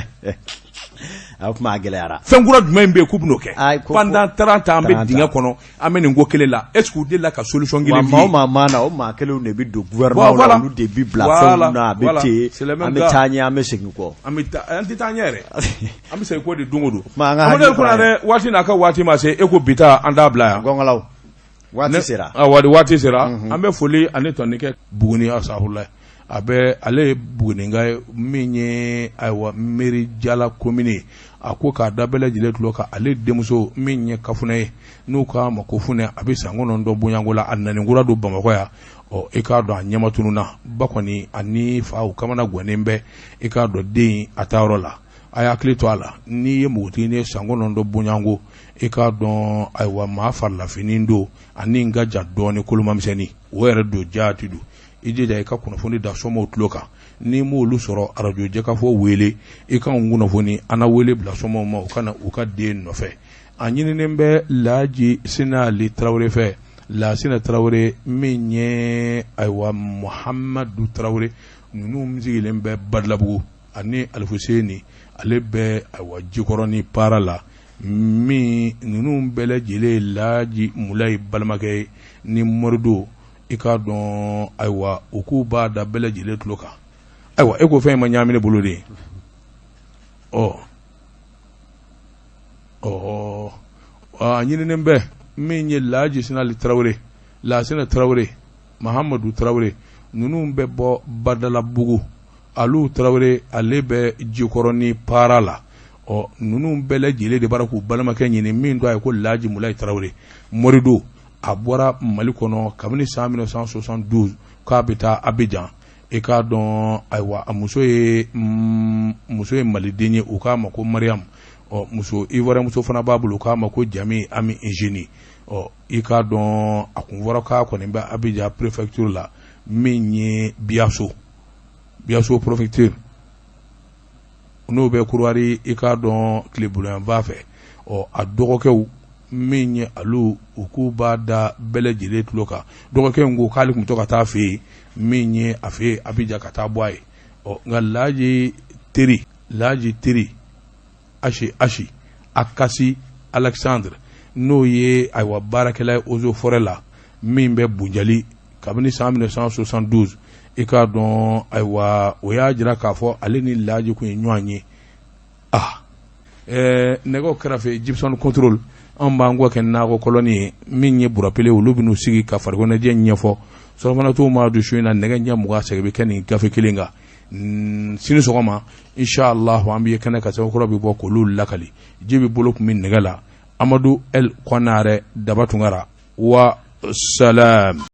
A kuma a gɛlɛyara. Fɛn kura jumɛn bɛ yen k'u bɛn'o kɛ? Pendant 30 ans an bɛ dingɛ kɔnɔ, an bɛ nin ko kelen la. Est-ce que u delila ka solution kelen f'i ye? Wa maa o maa mana, o maa kelenw de bɛ don gouvernement la, olu de bɛ bila fɛnw na, a bɛ ten, an bɛ taa ɲɛ, an bɛ segin kɔ. An bɛ taa, an tɛ taa ɲɛ yɛrɛ, an bɛ segin kɔ de don o don. Amadu Konare, waati n'a ka waati ma se, e ko bi ta an t'a bila yan. Gɔngɔlaw. Waati sera. Waati sera. An bɛ foli ani tɔni kɛ Buguni asahurula a bɛ, ale ye Buguninka ye min ye, ayiwa, Miirijala komini. A ko k'a da bɛɛ lajɛlen tulo kan, ale denmuso min ye Kafunɛ ye, n'u k'a ma ko Funɛ, a bɛ san 9 bonyanko la, a nani kura don Bamakɔ yan. Ɔ, i k'a dɔn a ɲɛma tununna, ba kɔni ani fa u kamana gannen bɛ. I k'a dɔn den a taa yɔrɔ la, a y'a hakili to a la. N'i ye npogotigi ye san 9 bonyanko, i k'a dɔn, ayiwa, maa farilafini don ani n ka ja dɔɔni kolomamisɛnnin o yɛrɛ don, jaati don. I jija i ka kunnafoni da somɔgɔw tulo kan. N'i m'olu sɔrɔ, arajo Jɛkafɔ wele, i ka n kunnafoni, an na wele bila somɔgɔw ma, u ka na u ka den nɔfɛ. A ɲininen bɛ Laji Sinali Tarawele fɛ, Lasina Tarawele min ye, ayiwa, Muhamadu Tarawele ninnu sigilen bɛ Badalabugu, ani Alifuseni, ale bɛ, ayiwa, Jikɔrɔni Para la. Min ninnu bɛɛ lajɛlen ye Laji Mulayi balimakɛ ye ni Morido. I k'a dɔn, ayiwa, u k'u b'a da bɛɛ lajɛlen tulo kan. Ayiwa, e ko fɛn in ma ɲaami ne bolo de ye. Ɔ ɔ a ɲininen bɛ min ye Laji Sinali Tarawele, Lasina Tarawele, Mahamadu Tarawele ninnu bɛ bɔ Badalabugu, Alu Tarawele, ale bɛ Jikɔrɔni Para la. Ɔ, ninnu bɛɛ lajɛlen de b'a k'u balimakɛ ɲini min tɔgɔ ye ko Laji Mulayi Tarawele Morido. A bɔra Mali kɔnɔ kabini san 1972 k'a bɛ taa Abijan. I k'a dɔn, ayiwa, a muso ye muso ye maliden ye, u k'a ma ko Mariam. Ɔ, muso ivoirien muso fana b'a bolo, u k'a ma ko Jami Ami Ingeni. Ɔ, i k'a dɔn a kun fɔra k'a kɔni bɛ Abijan préfecture la min ye Biyaso, Biyaso préfecture, n'o bɛ Kurwari, i k'a dɔn tilebulonyanfan fɛ. Ɔ, a dɔgɔkɛw min ye alu, u k'u b'a da bɛɛ lajɛlen tulo kan. Dɔgɔkɛ in ko k'ale tun bɛ to ka taa a fɛ yen, min ye a fɛ yen Abijan, ka taa bɔ a ye. Ɔ, nka Laji teri, Laji teri Asi, Asi Akasi Alexandre, n'o ye, ayiwa, baarakɛla ye eaux et forêts la min bɛ Bunjali kabini san 1972, i k'a dɔn, ayiwa, o y'a jira k'a fɔ ale ni Laji kun ye ɲɔgɔn ye. Ah, nɛgɛw kɛrɛfɛ Gibson contrôle, anw b'an kɔ kɛ nakɔ kɔlɔni ye min ye Burapele, olu bɛn'u sigi ka farikoloɲɛnajɛ ɲɛfɔ. Surɔfanatɔw ma don su in na, nɛgɛ ɲɛ 20 segin bɛ kɛ nin gafe kelen kan sini sɔgɔma, inshallah. An bɛ ye kɛnɛ ka sɛbɛnkɔrɔ bɛ bɔ k'olu lakali. Ji bɛ bolo tun bɛ nɛgɛ la, Amadu El Kɔnarɛ Daba Tunkara wa salam.